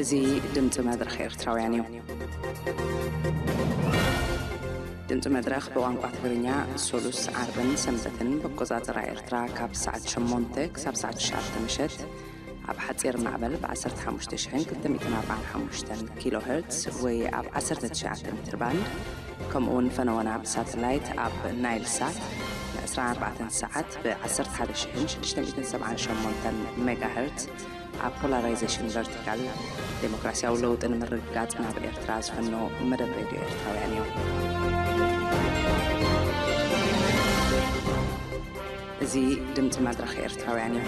እዚ ድምፂ መድረኽ ኤርትራውያን እዩ። ድምፂ መድረኽ ብቋንቋ ትግርኛ ሶሉስ፣ ዓርብን ሰንበትን ብኣቆፃፅራ ኤርትራ ካብ ሰዓት ሸሞንተ ክሳብ ሰዓት ትሽዓተ ምሸት ኣብ ሓፂር ማዕበል ብ ዓሰርተ ሓሙሽተ ሽሕን ክልተ ሚእትን ኣርባዓን ሓሙሽተን ኪሎ ሄርትስ ወይ ኣብ ዓሰርተ ትሽዓተ ሜትር ባንድ፣ ከምኡ እውን ፈነወና ብሳተላይት ኣብ ናይል ሳት ን ዕስራን ኣርባዕተን ሰዓት ብ ዓሰርተ ሓደ ሽሕን ሽዱሽተ ሚእትን ሰብዓን ሸሞንተን ሜጋ ሄርትስ ኣብ ፖላራይዜሽን ቨርቲካል ዴሞክራሲያዊ ለውጢ ንምርግጋጽ ናብ ኤርትራ ዝፈኖ መደብ ሬድዮ ኤርትራውያን እዩ። እዚ ድምፂ መድረኽ ኤርትራውያን እዩ።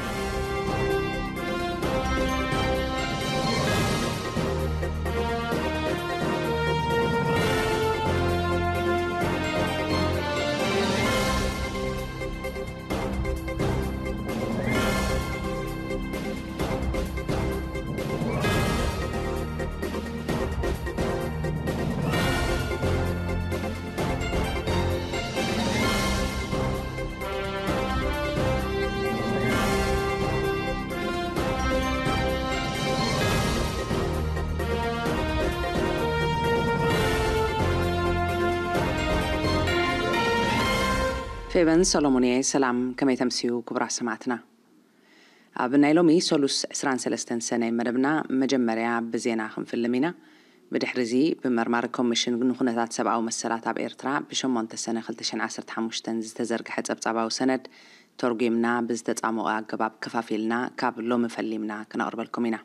ፌበን ሰሎሞን እየ። ሰላም፣ ከመይ ተምስዩ ክቡራት ሰማዕትና? ኣብ ናይ ሎሚ ሰሉስ ዕስራን ሰለስተን ሰነ መደብና መጀመርያ ብዜና ክንፍልም ኢና። ብድሕሪ እዚ ብመርማሪ ኮሚሽን ንኩነታት ሰብኣዊ መሰላት ኣብ ኤርትራ ብሸሞንተ ሰነ ክልተ ሽሕን ዓሰርተ ሓሙሽተን ዝተዘርግሐ ጸብጻባዊ ሰነድ ተርጒምና ብዝተጻሞቐ ኣገባብ ከፋፊልና ካብ ሎሚ ፈሊምና ክነቕርበልኩም ኢና።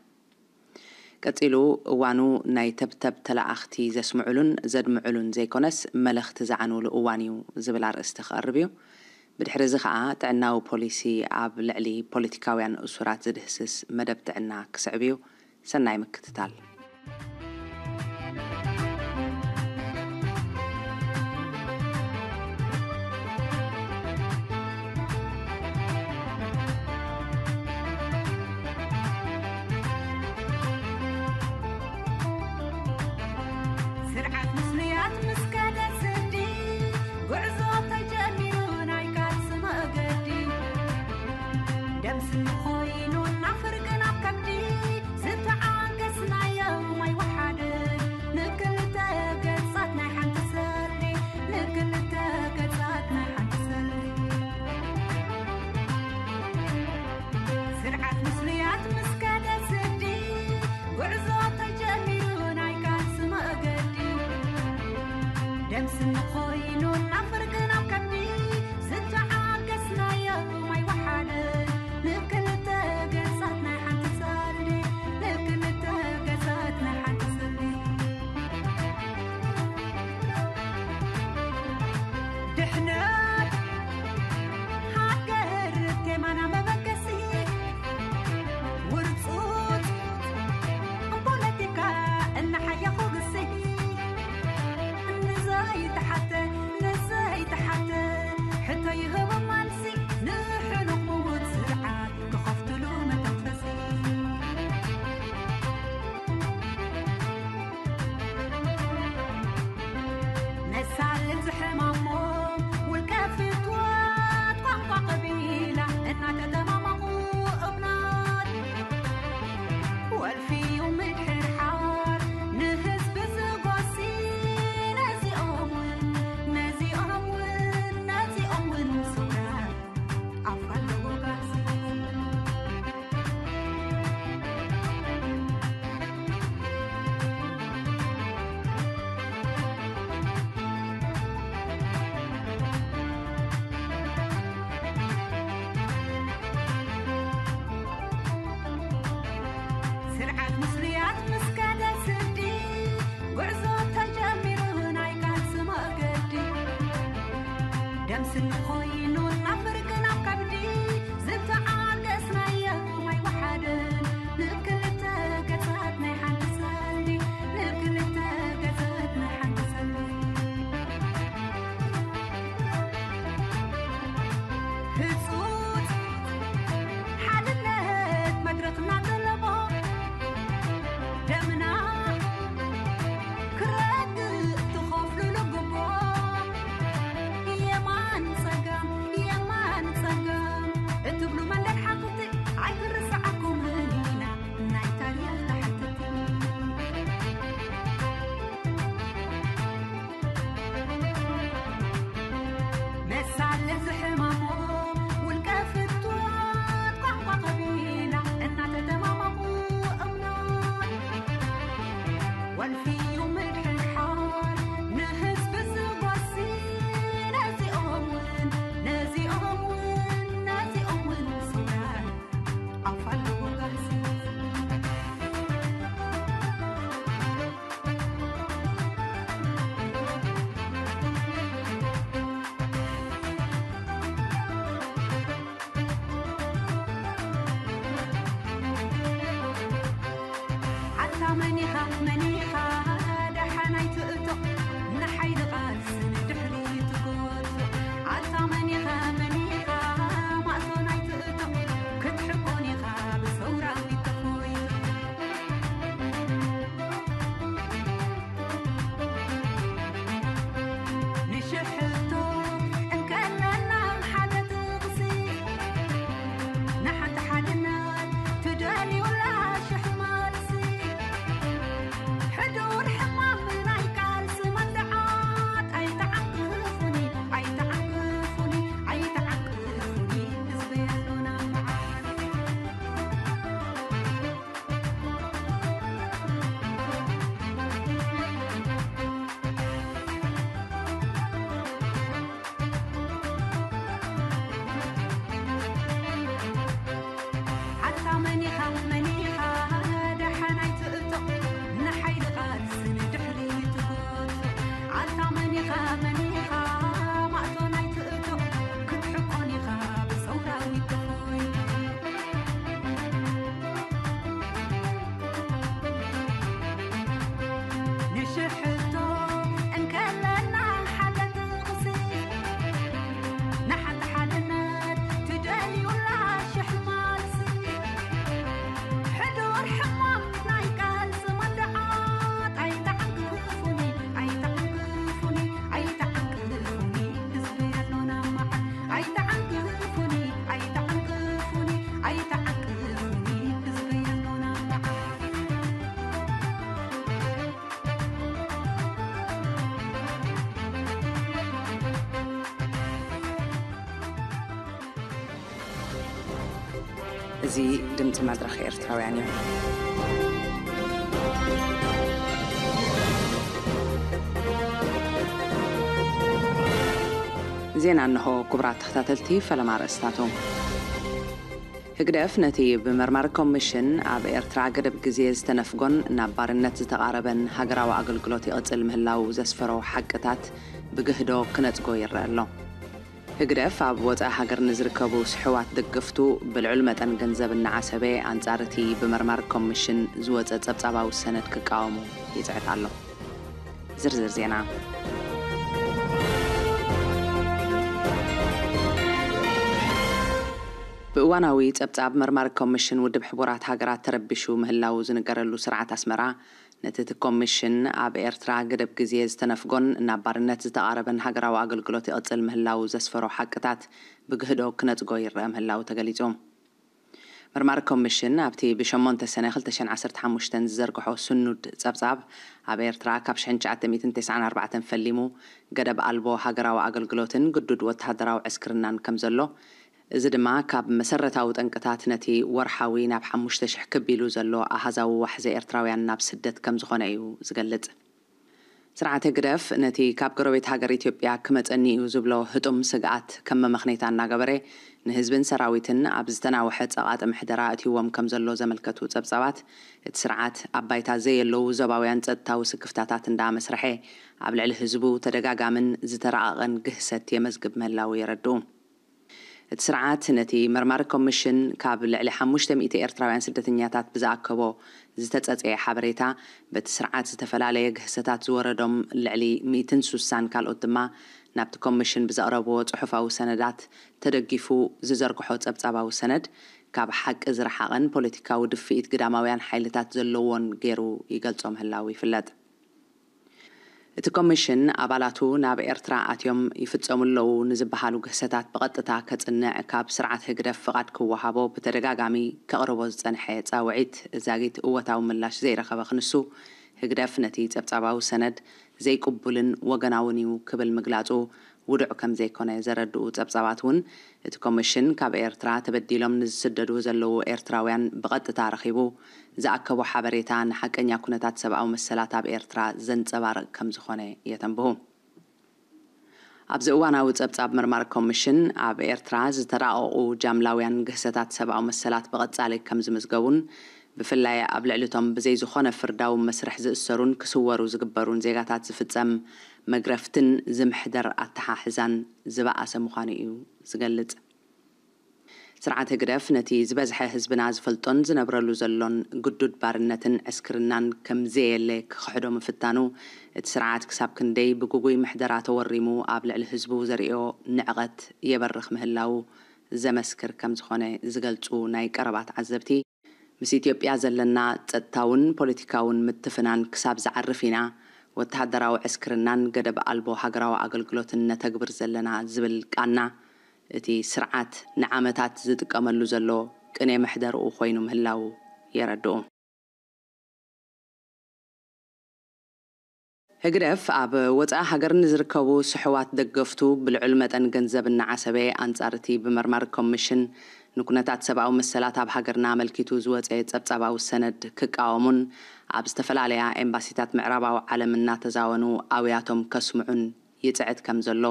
ቀጺሉ እዋኑ ናይ ተብተብ ተለኣኽቲ ዘስምዑሉን ዘድምዑሉን ዘይኮነስ መለኽቲ ዝዓንውሉ እዋን እዩ ዝብል ኣርእስቲ ክቐርብ እዩ። ብድሕሪ እዚ ኸኣ ጥዕናዊ ፖሊሲ ኣብ ልዕሊ ፖለቲካውያን እሱራት ዝድህስስ መደብ ጥዕና ክስዕብ እዩ። ሰናይ ምክትታል። ስርዓት ምስሉያት ምስ ከደ ስዲ፣ ጉዕዞ ተጀሚሩ ናይ ቃልሲ መገዲ። ደም ስኒ ኮይኑ ናብ ፍርቂ ናብ ከብዲ፣ ዝተዓገስናዮ ማይ ወሓደ። ንክልተ ገጻት ናይ ሓንቲ ሰልዲ፣ ንክልተ ገጻት ናይ ሓንቲ ሰልዲ። ስርዓት ምስሉያት ምስ ከደ ስዲ፣ ጉዕዞ ተጀሚሩ ናይ ቃልሲ መገዲ። ደም ስኒ ኮይኑ ናብ ፍርቂ ናብ ከብዲ፣ ዝተዓገስናዮ ማይ ወሓደ። ንክልተ ገጻት ናይ ሓንቲ ሰልዲ፣ ንክልተ ገጻት ናይ ሓንቲ ሰልዲ። ድሕነት ሃገር ቴማና መበገሲ፣ ውርጹት ፖለቲካ እናሓየኹ ግሲ። ንዘይተሓተ፣ ንዘይተሓተ ሕቶ ይህቦም መልሲ፣ ንሕኑቕ ምዉት ስርዓት ክኸፍትሉ መተንፈሲ። ነሳልጥ ዝሕማሞ ውልቀ ፍትወት ቋንቋ ቀቢላ እናተደማመቑ እብናት ወልፊ እዩ ምድሕርሓር ንህዝቢ ዝጎሲ። ነዚኦም እውን፣ ነዚኦም እውን፣ ነዚኦም እውን ምስውራት ኣፋለዎ ባሲ። ስርዓት ምስሉያት ምስ ከደ ስዲ፣ ጉዕዞ ተጀሚሩ ናይ ቃልሲ መገዲ። ደም ስኒ ኮይኑ ናብ ፍርቂ ናብ ከብዲ፣ ዝተዓገስናዮ ማይ ወሓደ። ንክልተ ገጻት ናይ ሓንቲ ሰልዲ፣ ንክልተ ገጻት ናይ ሓንቲ ሰልዲ። ህጹጽ ሓድነት መድረኽና ጠለቦ፣ ደምና ክረግእ ትኸፍሉሉ ግቦ። የማን ጸጋም፣ የማን መኒኻ መኒኻ ደሓን ኣይትእቶ፣ ንሓይሊ ቃልሲ ንድሕሪት ትጎቶ። ኣታ መኒኻ መኒኻ ማእቶ ናይ ትእቶ፣ ክትሕቆን ኢኻ ብሰውራዊት ተኾይቶ። ንሽሕቶ እንከለና ሓደ ጥቕሲ፣ ንሓንቲ ሓድነት ትደልዩላ ሽሕ መልሲ። ሕዱር ሕማም ናይ ቃልሲ መድዓት፣ ኣይተዓንቅፉኒ፣ ኣይተዓንቅፉኒ፣ ኣይተዓንቅፉኒ፣ ህዝቢ ኣሎና መዓት። ኣታ መኒኻ መኒኻ ደሓን ኣይትእቶ፣ ንሓይሊ ቃልሲ ንድሕሪት ትጎቶ። ኣታ መኒኻ መኒኻ ማእቶ ናይ ትእቶ፣ ክትሕቆን ኢኻ ብሰውራዊት ተኾይቶ። ንሽሕቶ እንከለና ሓደ ጥቕሲ፣ ንሓንቲ ሓድነት ትደልዩላ ሽሕ መልሲ። ሕዱር ሕማም ናይ ቃልሲ መድዓት፣ ኣይተዓንቅፉኒ፣ ኣይተዓንቅፉኒ፣ ኣይተዓንቅፉኒ፣ ህዝቢ ኣሎና መዓት። ኣይተዓንቅፉኒ፣ ኣይተዓንቅፉኒ፣ ኣይተዓንቅፉኒ፣ ህዝቢ ኣሎና መዓት። እዚ ድምፂ መድረኽ ኤርትራውያን እዩ። ዜና እንሆ። ክቡራት ተኸታተልቲ፣ ፈለማ ኣርእስታቱ። ህግደፍ ነቲ ብመርማሪ ኮሚሽን ኣብ ኤርትራ ገደብ ግዜ ዝተነፍጎን ናብ ባርነት ዝተቓረበን ሃገራዊ ኣገልግሎት ይቕጽል ምህላው ዘስፈሮ ሓቅታት ብግህዶ ክነጽጎ ይረአ ኣሎ። ህግደፍ ኣብ ወጻኢ ሃገር ንዝርከቡ ስሕዋት ደገፍቱ ብልዑል መጠን ገንዘብ እናዓሰበ ኣንጻር እቲ ብመርማሪ ኮሚሽን ዝወጸ ጸብጻባዊ ሰነድ ክቃወሙ ይጽዕት ኣሎ። ዝርዝር ዜና። ብእዋናዊ ጸብጻብ መርማሪ ኮሚሽን ውድብ ሕቡራት ሃገራት ተረቢሹ ምህላው ዝንገረሉ ስርዓት ኣስመራ፣ ነቲ እቲ ኮሚሽን ኣብ ኤርትራ ገደብ ግዜ ዝተነፍጎን ናብ ባርነት ዝተቓረበን ሃገራዊ ኣገልግሎት ይቕጽል ምህላው ዘስፈሮ ሓቅታት ብግህዶ ክነጽጎ ይረአ ምህላው ተገሊጹ። መርማሪ ኮሚሽን ኣብቲ ብሸሞንተ ሰነ ክልተ ሽሕን ዓሰርተ ሓሙሽተን ዝዘርግሖ ስኑድ ጸብጻብ፣ ኣብ ኤርትራ ካብ ሽሕን ትሽዓተ ሚእትን ተስዓን ኣርባዕተን ፈሊሙ ገደብ ኣልቦ ሃገራዊ ኣገልግሎትን ግዱድ ወተሃደራዊ ዕስክርናን ከም ዘሎ፣ እዚ ድማ ካብ መሰረታዊ ጠንቅታት ነቲ ወርሓዊ ናብ ሓሙሽተ ሽሕ ክብ ኢሉ ዘሎ ኣሃዛዊ ዋሕዚ ኤርትራውያን ናብ ስደት ከም ዝኾነ እዩ ዝገልጽ። ስርዓት ህግደፍ ነቲ ካብ ጎረቤት ሃገር ኢትዮጵያ ክመጸኒ እዩ ዝብሎ ህጡም ስግኣት ከም መመኽኔታ እናገበረ፣ ንህዝብን ሰራዊትን ኣብ ዝተናውሐ ጸቓጢ ምሕደራ ኣእትይዎም ከም ዘሎ ዘመልከቱ ጸብጻባት፣ እቲ ስርዓት ኣብ ባይታ ዘየለዉ ዞባውያን ጸጥታዊ ስክፍታታት እንዳመስርሐ፣ ኣብ ልዕሊ ህዝቡ ተደጋጋምን ዝተራቐቐን ግህሰት የመዝግብ ምህላዉ የረድኡ። እቲ ስርዓት ነቲ መርማሪ ኮሚሽን ካብ ልዕሊ ሓሙሽተ ሚእቲ ኤርትራውያን ስደተኛታት ብዝኣከቦ ዝተጸጸየ ሓበሬታ፣ በቲ ስርዓት ዝተፈላለየ ግህሰታት ዝወረዶም ልዕሊ ሚእትን ሱሳን ካልኦት ድማ ናብቲ ኮሚሽን ብዘቕረብዎ ጽሑፋዊ ሰነዳት ተደጊፉ ዝዘርግሖ ጸብጻባዊ ሰነድ፣ ካብ ሓቂ ዝረሓቐን ፖለቲካዊ ድፍኢት ግዳማውያን ሓይልታት ዘለዎን ገይሩ ይገልጾ ምህላዉ ይፍለጥ። እቲ ኮሚሽን ኣባላቱ ናብ ኤርትራ ኣትዮም ይፍጸሙ ኣለዉ ንዝበሃሉ ግህሰታት ብቐጥታ ከጽንዕ ካብ ስርዓት ህግደፍ ፍቓድ ክወሃቦ ብተደጋጋሚ ከቕርቦ ዝጸንሐ ጻውዒት ዛጊት እወታዊ ምላሽ ዘይረኸበ ክንሱ፣ ህግደፍ ነቲ ጸብጻባዊ ሰነድ ዘይቅቡልን ወገናውን እዩ ክብል ምግላጹ ውዱዕ ከም ዘይኮነ ዘረድኡ ጸብጻባት እውን፣ እቲ ኮሚሽን ካብ ኤርትራ ተበዲሎም ንዝስደዱ ዘለዉ ኤርትራውያን ብቐጥታ ረኺቡ ዝኣከቦ ሓበሬታ ንሓቀኛ ኩነታት ሰብኣዊ መሰላት ኣብ ኤርትራ ዘንጸባርቕ ከም ዝኾነ የተንብሁ። ኣብዚ እዋናዊ ጸብጻብ መርማሪ ኮሚሽን፣ ኣብ ኤርትራ ዝተራቐቑ ጃምላውያን ግህሰታት ሰብኣዊ መሰላት ብቐጻሊ ከም ዝምዝገቡን፣ ብፍላይ ኣብ ልዕሊ እቶም ብዘይ ዝኾነ ፍርዳዊ መስርሕ ዝእሰሩን ክስወሩ ዝግበሩን ዜጋታት ዝፍጸም መግረፍትን ዝምሕደር ኣተሓሕዛን ዝበኣሰ ምዃኑ እዩ ዝገልጽ። ስርዓት ህግደፍ ነቲ ዝበዝሐ ህዝብና ዝፈልጦን ዝነብረሉ ዘሎን ግዱድ ባርነትን ዕስክርናን ከም ዘየለ ክኽሕዶ ምፍታኑ፣ እቲ ስርዓት ክሳብ ክንደይ ብግጉይ ምሕደራ ተወሪሙ ኣብ ልዕሊ ህዝቡ ዘርእዮ ንዕቐት የበርኽ ምህላዉ ዘመስክር ከም ዝኾነ ዝገልጹ ናይ ቀረባ ተዓዘብቲ፣ ምስ ኢትዮጵያ ዘለና ጸጥታውን ፖለቲካውን ምትፍናን ክሳብ ዝዓርፍ ኢና ወተሃደራዊ ዕስክርናን ገደብ ኣልቦ ሃገራዊ ኣገልግሎትን ነተግብር ዘለና ዝብል ቃና፣ እቲ ስርዓት ንዓመታት ዝጥቀመሉ ዘሎ ቅኔ መሕደርኡ ኮይኑ ምህላዉ የረድኡ። ህግደፍ ኣብ ወጻኢ ሃገር ንዝርከቡ ስሑዋት ደገፍቱ ብልዑል መጠን ገንዘብ እናዓሰበ፣ ኣንጻር እቲ ብመርማሪ ኮሚሽን ንኩነታት ሰብኣዊ መሰላት ኣብ ሃገርና ኣመልኪቱ ዝወጸ ጸብጻባዊ ሰነድ ክቃወሙን ኣብ ዝተፈላለያ ኤምባሲታት ምዕራባዊ ዓለም እናተዛወኑ ኣውያቶም ከስምዑን ይጽዕት ከም ዘሎ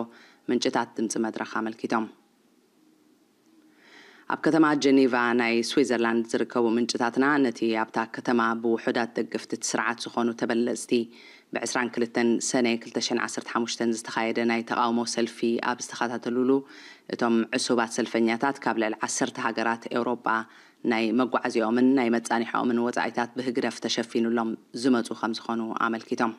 ምንጭታት ድምጺ መድረኽ ኣመልኪቶም። ኣብ ከተማ ጀኔቫ ናይ ስዊዘርላንድ ዝርከቡ ምንጭታትና፣ ነቲ ኣብታ ከተማ ብውሑዳት ደገፍቲ እቲ ስርዓት ዝኾኑ ተበለጽቲ ብ ዕስራን ክልተን ሰነ ክልተ ሽሕን ዓሰርተ ሓሙሽተን ዝተኻየደ ናይ ተቓውሞ ሰልፊ ኣብ ዝተኸታተሉሉ፣ እቶም ዕሱባት ሰልፈኛታት ካብ ልዕሊ ዓሰርተ ሃገራት ኤውሮጳ ናይ መጓዓዝያኦምን ናይ መጻኒሖኦምን ወጻኢታት ብህግደፍ ተሸፊኑሎም ዝመጹ ከም ዝኾኑ ኣመልኪቶም።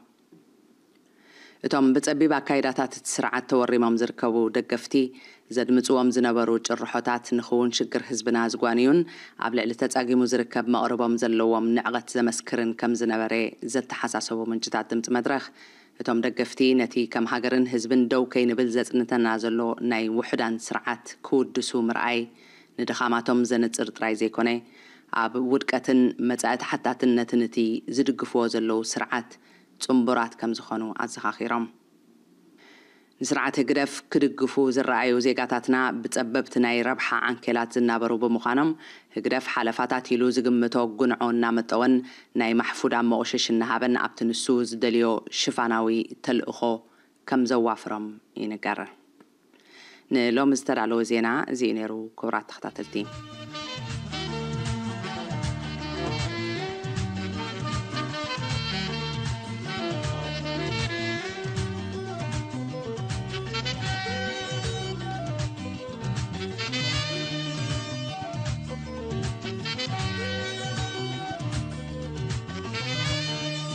እቶም ብጸቢብ ኣካይዳታት እቲ ስርዓት ተወሪሞም ዝርከቡ ደገፍቲ፣ ዘድምጽዎም ዝነበሩ ጭርሖታት ንኽውን ሽግር ህዝብና ዝጓንዩን ኣብ ልዕሊ ተጻጊሙ ዝርከብ መቕርቦም ዘለዎም ንዕቐት ዘመስክርን ከም ዝነበረ ዘተሓሳሰቡ ምንጭታት ድምጺ መድረኽ፣ እቶም ደገፍቲ ነቲ ከም ሃገርን ህዝብን ደው ከይንብል ዘጽንተና ዘሎ ናይ ውሑዳን ስርዓት ክውድሱ ምርኣይ፣ ንድኻማቶም ዘንጽር ጥራይ ዘይኮነ፣ ኣብ ውድቀትን መጻኢ ተሓታትነትን እቲ ዝድግፍዎ ዘለዉ ስርዓት ጽንቡራት ከም ዝኾኑ ኣዘኻኺሮም። ንስርዓት ህግደፍ ክድግፉ ዝረኣዩ ዜጋታትና ብጸበብቲ ናይ ረብሓ ዓንኬላት ዝናበሩ ብምዃኖም፣ ህግደፍ ሓለፋታት ኢሉ ዝግምቶ ጉንዖ እናመጠወን ናይ ማሕፉድ ኣሞቑሽሽ እናሃበን ኣብቲ ንሱ ዝደልዮ ሽፋናዊ ተልእኾ ከም ዘዋፍሮም ይንገር። ንሎሚ ዝተዳለወ ዜና እዚ እዩ ነይሩ። ክቡራት ተኸታተልቲ፣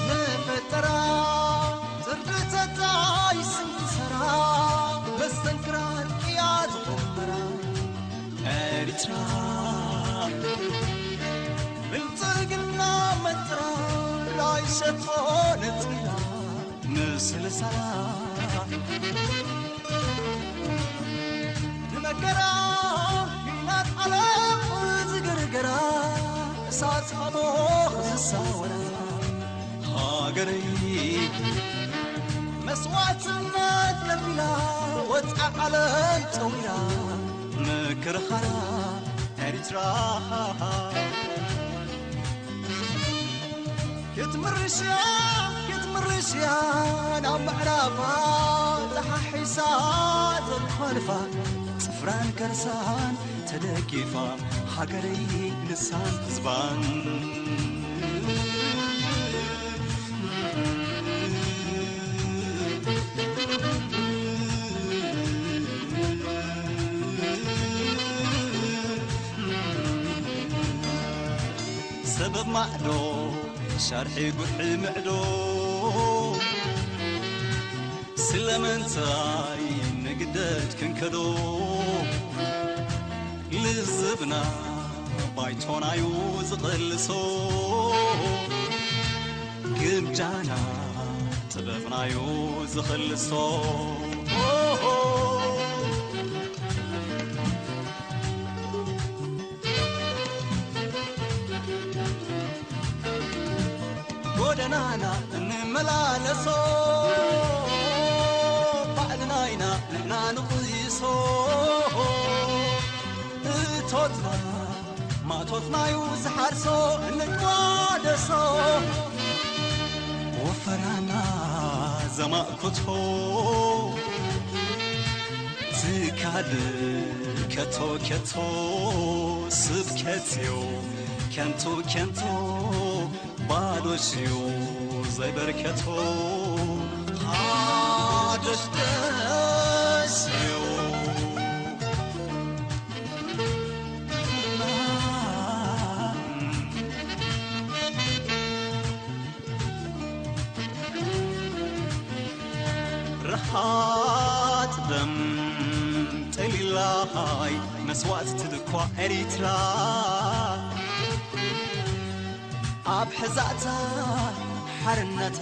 መፈጠራ ዝርድተታ ይስንክሰራ መስተንክራ ቅያ ዝኾንበራ ኤሪትራ ብልጽግና መጥራ ላይሸቶ ነጽላ ምስልሰላ ንመከራ ኲናት ዓለም ዝግርግራ እሳት ኣቦኽ ዝሳወራ ሃገረይ መስዋዕትነት ለቢላ ወጻ ዓለም ጸዊራ ምክርኻራ ኤሪትራ ክትምርሽያ ክትምርሽያ ናብ ምዕራባ ተሓሒሳ ዘኳልፋ ጽፍራን ከርሳን ተደጊፋ ሃገረይ ንሳን ህዝባን ሰበብ ማዕዶ ሻርሒ ጉርሒ ምዕዶ ስለምንታይ ንግደድ ክንከዶ ልዝብና ባይቶናዩ ዝቕልሶ ግምጃና ጥበብናዩ ዝኽልሶ ጎደናና እንመላለሶ ባዕልና ኢና ንሕና ንቕይሶ እቶትና ማእቶትናዩ ዝሓርሶ እንቋደሶ ወፈራና ዘማእኮቶ ትካል ከቶ ከቶ ስብከትዮ ከንቱ ከንቱ ባዶሽዮ ዘይበርከቶ ሓደሽ ደስዮ ላኻይ መስዋእቲ ትልኳ ኤሪትራ ኣብ ሕዛእታ ሓርነታ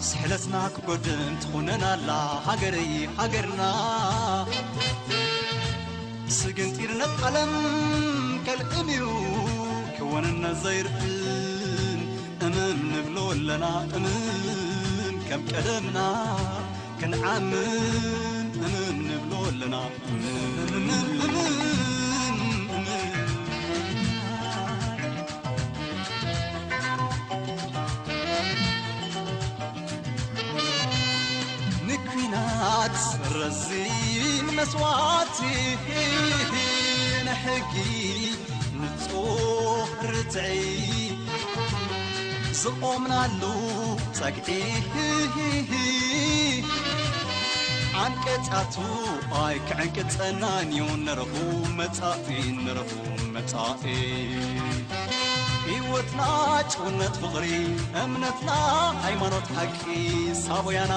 ስሕለትና ክጎድም ትኹነና ኣላ ሃገረይ ሃገርና። ስግንጢር ነጣለም ከልእም እዩ ክወነነ ዘይርእን እምም ንብሎ ኣለና እምም ከም ቀደምና ክንዓምን እምም ንብሎ ኣለና። ንኲናት ረዚን መስዋእቲ ንሕጊ ንጹህ ርትዒ ዝቖምናሉ ጸግዒ ዓንቀጻቱ ኣይክዕንቅጸናን እዩ። ንረኹ መጻኢ ንረኹ መጻኢ ህይወትና ጭውነት ፍቕሪ እምነትና ሃይማኖት ሓቂ ሳቦያና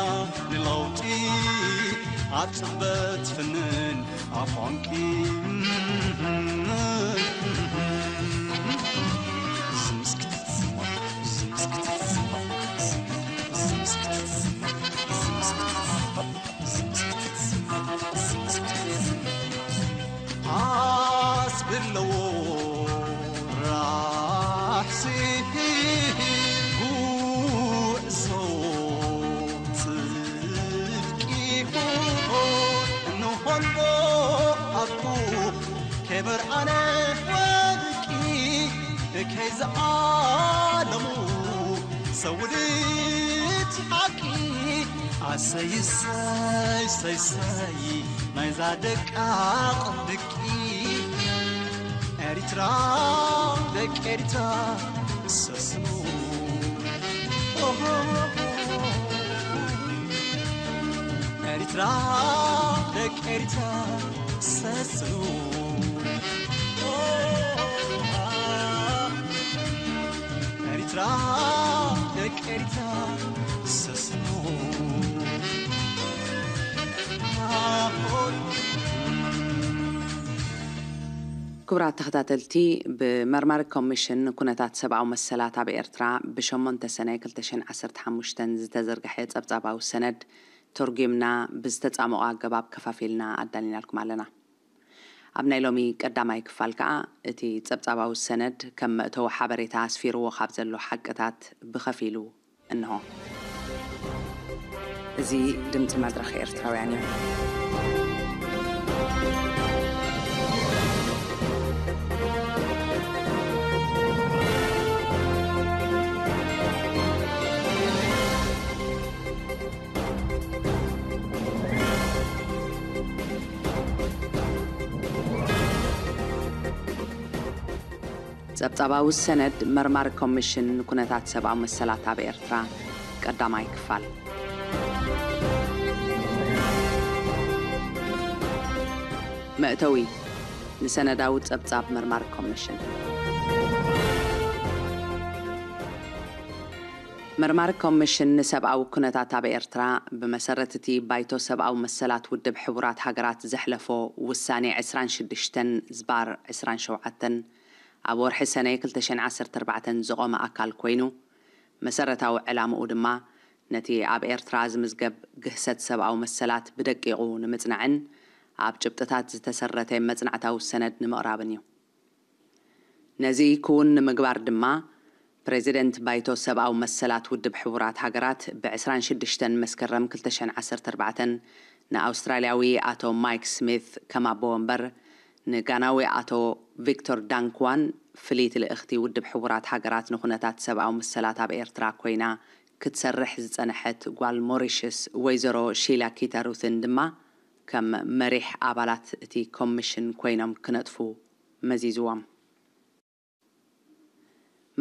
ንለውጢ ኣብ ጽበት ፍንን ኣፋንቂ ኣስብለዎ ራሕሲ ጉዕዞ ጽድቂ ንኾንዶ ኣኩ ከይበርኣነ ወርቂ ከይዝዓለሙ ሰውድት ሓቂ ኣሰይ ሰይ ሰይ ሰይ ናይዛ ደቃቕ ድቂ ኤሪትራ ደቂ ኤሪትራ ሰስኑ ኤሪትራ ደቂ ኤሪትራ ሰስኑ ኤሪትራ ደቂ ኤሪትራ ሰስኑ ክቡራት ተኸታተልቲ፣ ብመርማሪ ኮሚሽን ኩነታት ሰብኣዊ መሰላት ኣብ ኤርትራ ብ8 ሰነ ክልተ ሽሕን ዓሰርተ ሓሙሽተን ዝተዘርግሐ ጸብጻባዊ ሰነድ ተርጒምና ብዝተጻምኦ ኣገባብ ከፋፊልና ኣዳሊናልኩም ኣለና። ኣብ ናይ ሎሚ ቀዳማይ ክፋል ከኣ እቲ ጸብጻባዊ ሰነድ ከም መእተዊ ሓበሬታ ኣስፊርዎ ካብ ዘሎ ሓቅታት ብኸፊሉ እንሆ። እዚ ድምጺ መድረኽ ኤርትራውያን እዩ። ጸብጻባዊ ሰነድ መርማሪ ኮሚሽን ንኩነታት ሰብኣዊ መሰላት ኣብ ኤርትራ፣ ቀዳማይ ክፋል። መእተዊ፣ ንሰነዳዊ ጸብጻብ መርማሪ ኮሚሽን። መርማሪ ኮሚሽን ንሰብኣዊ ኩነታት ኣብ ኤርትራ፣ ብመሰረት እቲ ባይቶ ሰብኣዊ መሰላት ውድብ ሕቡራት ሃገራት ዘሕለፎ ውሳኔ ዕስራን ሽዱሽተን ዝባር ዕስራን ሸውዓተን፣ ኣብ ወርሒ ሰነ ክልተ ሽሕን ዓሰርተ ኣርባዕተን ዝቖመ ኣካል ኮይኑ፣ መሰረታዊ ዕላምኡ ድማ ነቲ ኣብ ኤርትራ ዝምዝገብ ግህሰት ሰብኣዊ መሰላት ብደቂቑ ንምጽናዕን ኣብ ጭብጥታት ዝተሰረተ መጽናዕታዊ ሰነድ ንምቕራብን እዩ። ነዚ ክውን ንምግባር ድማ፣ ፕሬዚደንት ባይቶ ሰብኣዊ መሰላት ውድብ ሕቡራት ሃገራት ብ ዕስራን ሽዱሽተን መስከረም ክልተ ሽሕን ዓሰርተ ኣርባዕተን ንኣውስትራልያዊ ኣቶ ማይክ ስሚት ከም ኣቦ ወንበር፣ ንጋናዊ ኣቶ ቪክቶር ዳንክዋን ፍልይቲ ልእኽቲ ውድብ ሕቡራት ሃገራት ንኹነታት ሰብኣዊ መሰላት ኣብ ኤርትራ ኮይና ክትሰርሕ ዝጸንሐት ጓል ሞሪሽስ ወይዘሮ ሺላ ኪተሩትን ድማ ከም መሪሕ ኣባላት እቲ ኮሚሽን ኮይኖም ክነጥፉ መዚዝዎም።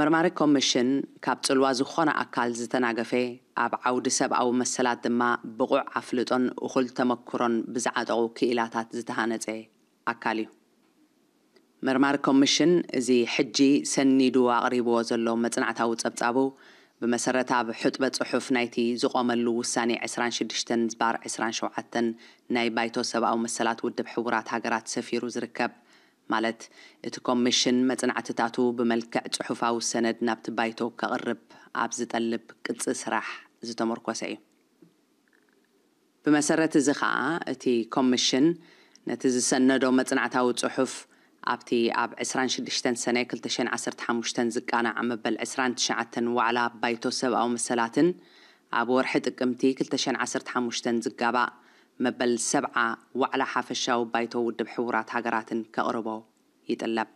መርማሪ ኮሚሽን ካብ ጽልዋ ዝኾነ ኣካል ዝተናገፈ፣ ኣብ ዓውዲ ሰብኣዊ መሰላት ድማ ብቑዕ ኣፍልጦን እኹል ተመክሮን ብዝዓጠቑ ክኢላታት ዝተሃነጸ ኣካል እዩ። መርማሪ ኮሚሽን እዚ ሕጂ ሰኒዱ ኣቕሪብዎ ዘሎ መጽናዕታዊ ጸብጻቡ ብመሰረት ኣብ ሕጥበ ጽሑፍ ናይቲ ዝቖመሉ ውሳኔ ዕስራን ሽዱሽተን ዝባር ዕስራን ሸውዓተን ናይ ባይቶ ሰብኣዊ መሰላት ውድብ ሕቡራት ሃገራት ሰፊሩ ዝርከብ፣ ማለት እቲ ኮሚሽን መጽናዕትታቱ ብመልክዕ ጽሑፋዊ ሰነድ ናብቲ ባይቶ ከቕርብ ኣብ ዝጠልብ ቅጽ ስራሕ ዝተመርኮሰ እዩ። ብመሰረት እዚ ኸኣ እቲ ኮሚሽን ነቲ ዝሰነዶ መጽናዕታዊ ጽሑፍ ኣብቲ ኣብ ዕስራን ሽዱሽተን ሰነ ክልተ ሽሕን ዓሰርተ ሓሙሽተን ዝቃናዕ መበል ዕስራን ትሽዓተን ዋዕላ ባይቶ ሰብኣዊ መሰላትን ኣብ ወርሒ ጥቅምቲ ክልተ ሽሕን ዓሰርተ ሓሙሽተን ዝጋባእ መበል ሰብዓ ዋዕላ ሓፈሻዊ ባይቶ ውድብ ሕቡራት ሃገራትን ከቕርቦ ይጥለብ።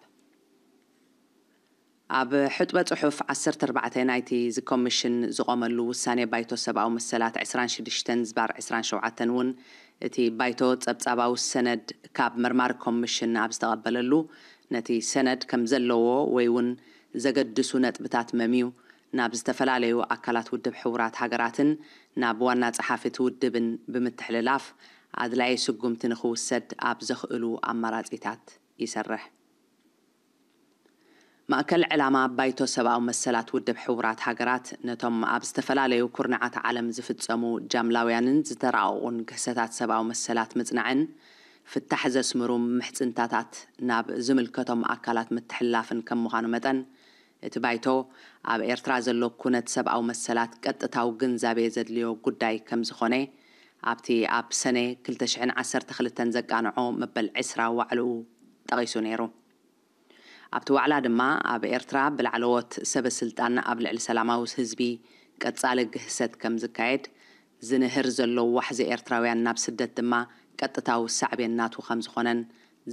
ኣብ ሕጥበ ጽሑፍ ዓሰርተ ኣርባዕተ ናይቲ እዚ ኮሚሽን ዝቖመሉ ውሳኔ ባይቶ ሰብኣዊ መሰላት ዕስራን ሽዱሽተን ዝባር ዕስራን ሸውዓተን እውን እቲ ባይቶ ጸብጻባዊ ሰነድ ካብ መርማሪ ኮሚሽን ኣብ ዝተቐበለሉ ነቲ ሰነድ ከም ዘለዎ ወይ እውን ዘገድሱ ነጥብታት መምዩ ናብ ዝተፈላለዩ ኣካላት ውድብ ሕቡራት ሃገራትን ናብ ዋና ጸሓፊ እቲ ውድብን ብምትሕልላፍ ኣድላዪ ስጉምቲ ንኽውሰድ ኣብ ዘኽእሉ ኣማራጺታት ይሰርሕ። ማእከል ዕላማ ባይቶ ሰብኣዊ መሰላት ውድብ ሕቡራት ሃገራት ነቶም ኣብ ዝተፈላለዩ ኩርናዓት ዓለም ዝፍጸሙ ጃምላውያንን ዝተራቐቑን ግህሰታት ሰብኣዊ መሰላት ምጽናዕን ፍታሕ ዘስምሩ ምሕጽንታታት ናብ ዝምልከቶም ኣካላት ምትሕልላፍን ከም ምዃኑ መጠን፣ እቲ ባይቶ ኣብ ኤርትራ ዘሎ ኩነት ሰብኣዊ መሰላት ቀጥታዊ ግንዛቤ ዘድልዮ ጉዳይ ከም ዝኾነ ኣብቲ ኣብ ሰነ ክልተ ሽሕን ዓሰርተ ክልተን ዘቃንዖ መበል ዕስራ ዋዕልኡ ጠቒሱ ነይሩ። ኣብቲ ዋዕላ ድማ ኣብ ኤርትራ ብላዕለዎት ሰበ ስልጣን ኣብ ልዕሊ ሰላማዊ ህዝቢ ቀጻሊ ግህሰት ከም ዝካየድ፣ ዝንህር ዘሎ ዋሕዚ ኤርትራውያን ናብ ስደት ድማ ቀጥታዊ ሳዕቤን ናቱ ከም ዝኾነን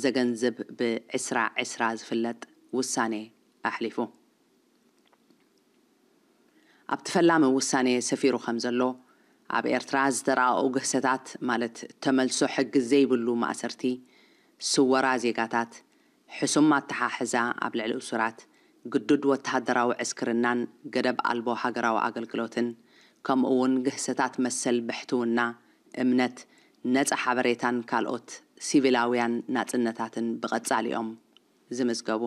ዘገንዝብ ብዕስራ ዕስራ ዝፍለጥ ውሳኔ ኣሕሊፉ። ኣብቲ ፈላሚ ውሳኔ ሰፊሩ ከም ዘሎ፣ ኣብ ኤርትራ ዝተራቐቑ ግህሰታት ማለት ተመልሶ ሕጊ ዘይብሉ ማእሰርቲ፣ ስወራ ዜጋታት፣ ሕሱም ኣተሓሕዛ ኣብ ልዕሊ እሱራት፣ ግዱድ ወተሃደራዊ ዕስክርናን ገደብ ኣልቦ ሃገራዊ ኣገልግሎትን፣ ከምኡ እውን ግህሰታት መሰል ብሕትውና፣ እምነት፣ ነጻ ሓበሬታን ካልኦት ሲቪላውያን ናጽነታትን ብቐጻሊ እዮም ዝምዝገቡ።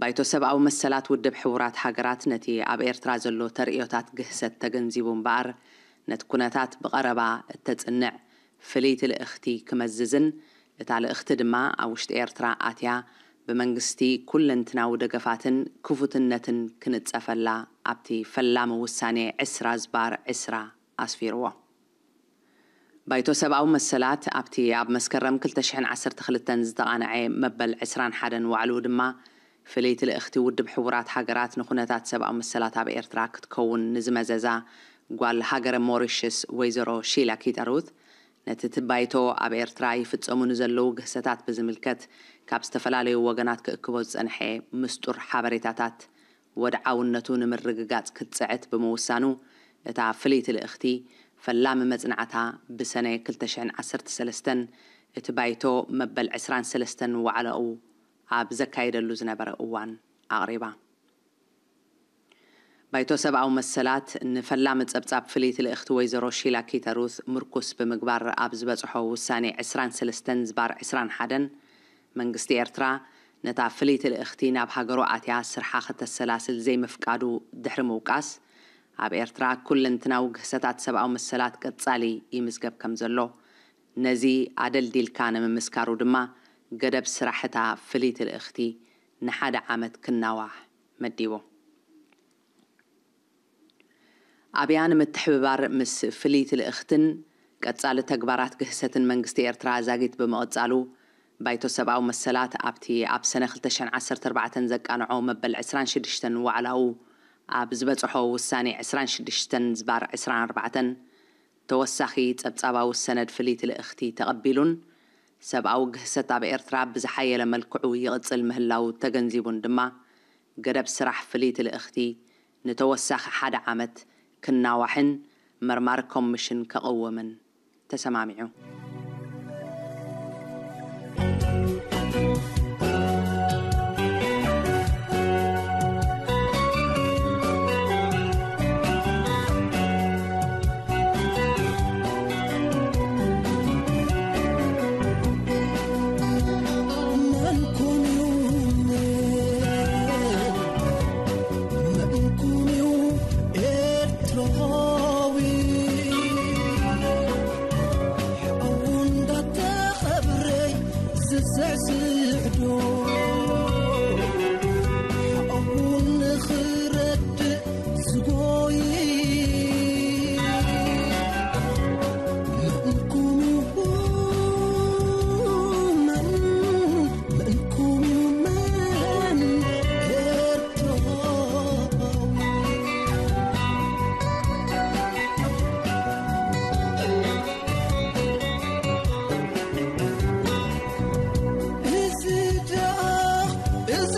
ባይቶ ሰብኣዊ መሰላት ውድብ ሕቡራት ሃገራት ነቲ ኣብ ኤርትራ ዘሎ ተርእዮታት ግህሰት ተገንዚቡ እምበኣር፣ ነቲ ኩነታት ብቐረባ እተጽንዕ ፍልይቲ ልእኽቲ ክመዝዝን፣ እታ ልእኽቲ ድማ ኣብ ውሽጢ ኤርትራ ኣትያ ብመንግስቲ ኩለንትናዊ ደገፋትን ክፉትነትን ክንጸፈላ ኣብቲ ፈላሚ ውሳኔ ዕስራ ዝባር ዕስራ ኣስፊርዎ። ባይቶ ሰብኣዊ መሰላት ኣብቲ ኣብ መስከረም ክልተ ሽሕን ዓሰርተ ክልተን ዝተቓንዐ መበል ዕስራን ሓደን ዋዕልኡ ድማ፣ ፍልይቲ ልእኽቲ ውድብ ሕቡራት ሃገራት ንኩነታት ሰብኣዊ መሰላት ኣብ ኤርትራ ክትከውን ንዝመዘዛ ጓል ሃገረ ሞሪሽስ ወይዘሮ ሺላ ኪተሩት፣ ነቲ እቲ ባይቶ ኣብ ኤርትራ ይፍጸሙ ንዘለዉ ግህሰታት ብዝምልከት ካብ ዝተፈላለዩ ወገናት ክእክቦ ዝጸንሐ ምስጡር ሓበሬታታት ወድዓውነቱ ንምርግጋጽ ክትጽዕት ብምውሳኑ፣ እታ ፍልይቲ ልእኽቲ ፈላሚ መጽናዕታ ብሰነ ክልተ ሽሕን ዓሰርተ ሰለስተን እቲ ባይቶ መበል ዕስራን ሰለስተን ዋዕላኡ ኣብ ዘካየደሉ ዝነበረ እዋን ኣቕሪባ። ባይቶ ሰብኣዊ መሰላት ንፈላሚ ጸብጻብ ፍልይቲ ልእኽቲ ወይዘሮ ሺላ ኪተሩት ምርኩስ ብምግባር ኣብ ዝበጽሖ ውሳኔ ዕስራን ሰለስተን ዝባር ዕስራን ሓደን፣ መንግስቲ ኤርትራ ነታ ፍልይቲ ልእኽቲ ናብ ሃገሩ ኣትያ ስርሓ ከተሰላስል ዘይምፍቃዱ ድሕሪ ምውቃስ፣ ኣብ ኤርትራ ኩለንትናዊ ግህሰታት ሰብኣዊ መሰላት ቀጻሊ ይምዝገብ ከም ዘሎ፣ ነዚ ኣደልዲልካ ንምምስካሩ ድማ ገደብ ስራሕ እታ ፍልይቲ ልእኽቲ ንሓደ ዓመት ክናዋሕ መዲቡ። ኣብያ ንምትሕብባር ምስ ፍልይቲ ልእኽትን ቀጻሊ ተግባራት ግህሰትን መንግስቲ ኤርትራ ዛጊት ብምቕጻሉ፣ ባይቶ ሰብኣዊ መሰላት ኣብቲ ኣብ ሰነ ክልተ ሽሕን ዓሰርተ ኣርባዕተን ዘቃንዖ መበል ዕስራን ሽዱሽተን ዋዕላኡ ኣብ ዝበጽሖ ውሳኔ ዕስራን ሽዱሽተን ዝባር ዕስራን ኣርባዕተን፣ ተወሳኺ ጸብጻባዊ ሰነድ ፍልይቲ ልእኽቲ ተቐቢሉን፣ ሰብኣዊ ግህሰት ኣብ ኤርትራ ብዝሓየለ መልክዑ ይቕጽል ምህላዉ ተገንዚቡን ድማ፣ ገደብ ስራሕ ፍልይቲ ልእኽቲ ንተወሳኺ ሓደ ዓመት ክናዋሕን መርማሪ ኮሚሽን ከቕውምን ተሰማሚዑ። ተስዕዶ ሓቑ ንኽረድእ ዝጎይ ምእንኩም እዩ መን፣ ምእንኩም እዩ መን ኤርትራዊ። እዚ ደኣ እዚ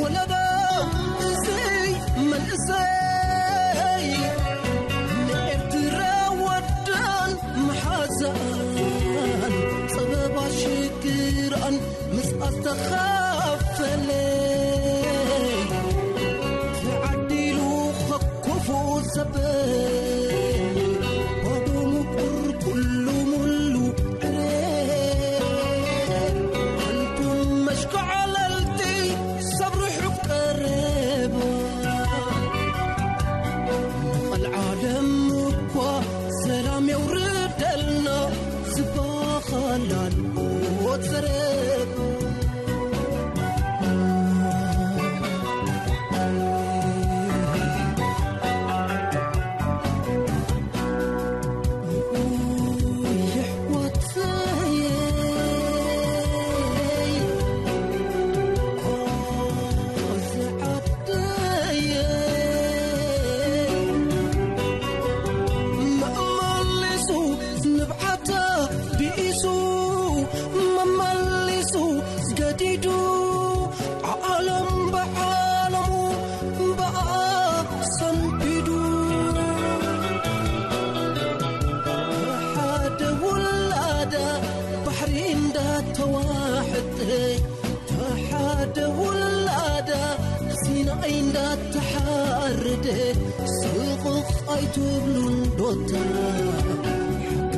ወለዶ እዚ መንእሰይ ንኤርትራ ወዳን መሓዛን ጸበባ ሽግርኣን ምስ ኣስተኻፈለ ተዓዲሉ ክፉ ዘበን ባዶ ምቁር ኩሉ ሙሉ ዕረ ኣንቱም መሽካዕለልቲ ሰብ ርሑቕ ቀረባ ንቐልዓለም እኳ ሰላም የውርደልና ዝባኻላል ወትረብ መመሊሱ ንብዓታ ብኢሱ መመሊሱ ገዲዱ ዓለም ብዓለሙ ብኣ ሰንቢዱ ሓደ ውላዳ ባሕሪ እንዳተዋሕጠ ሓደ ውላዳ ሲናይ እንዳተሓረደ ስቕቕ ኣይትብሉን ዶታ ሓቂ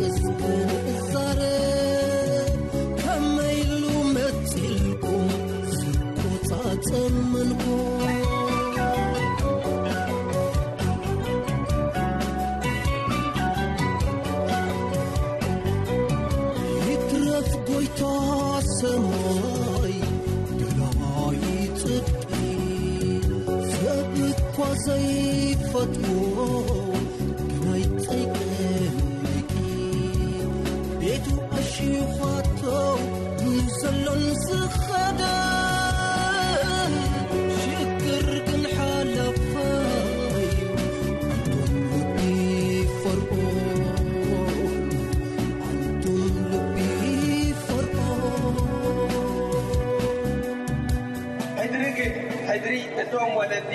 እስከ ንዛረብ ከመይ ኢሉ መፂልኩም ዝቆፃፀም መንኮ ይትረፍ ጎይታ ሰማይ ደላይ ጽድቂ ሰብ እኳ ዘይፈትዎ ግናይ ጸይቀመኪ ቤቱ ኣሽኻቶ ንዘሎን ዝኸደን ሽግር ግን ሓለፋዩ ኣንቶም ልቢ ፈርዖን ኣንቱም ልቢ ፈርዖ ሕድሪ ግን ሕድሪ እቶም ወለዲ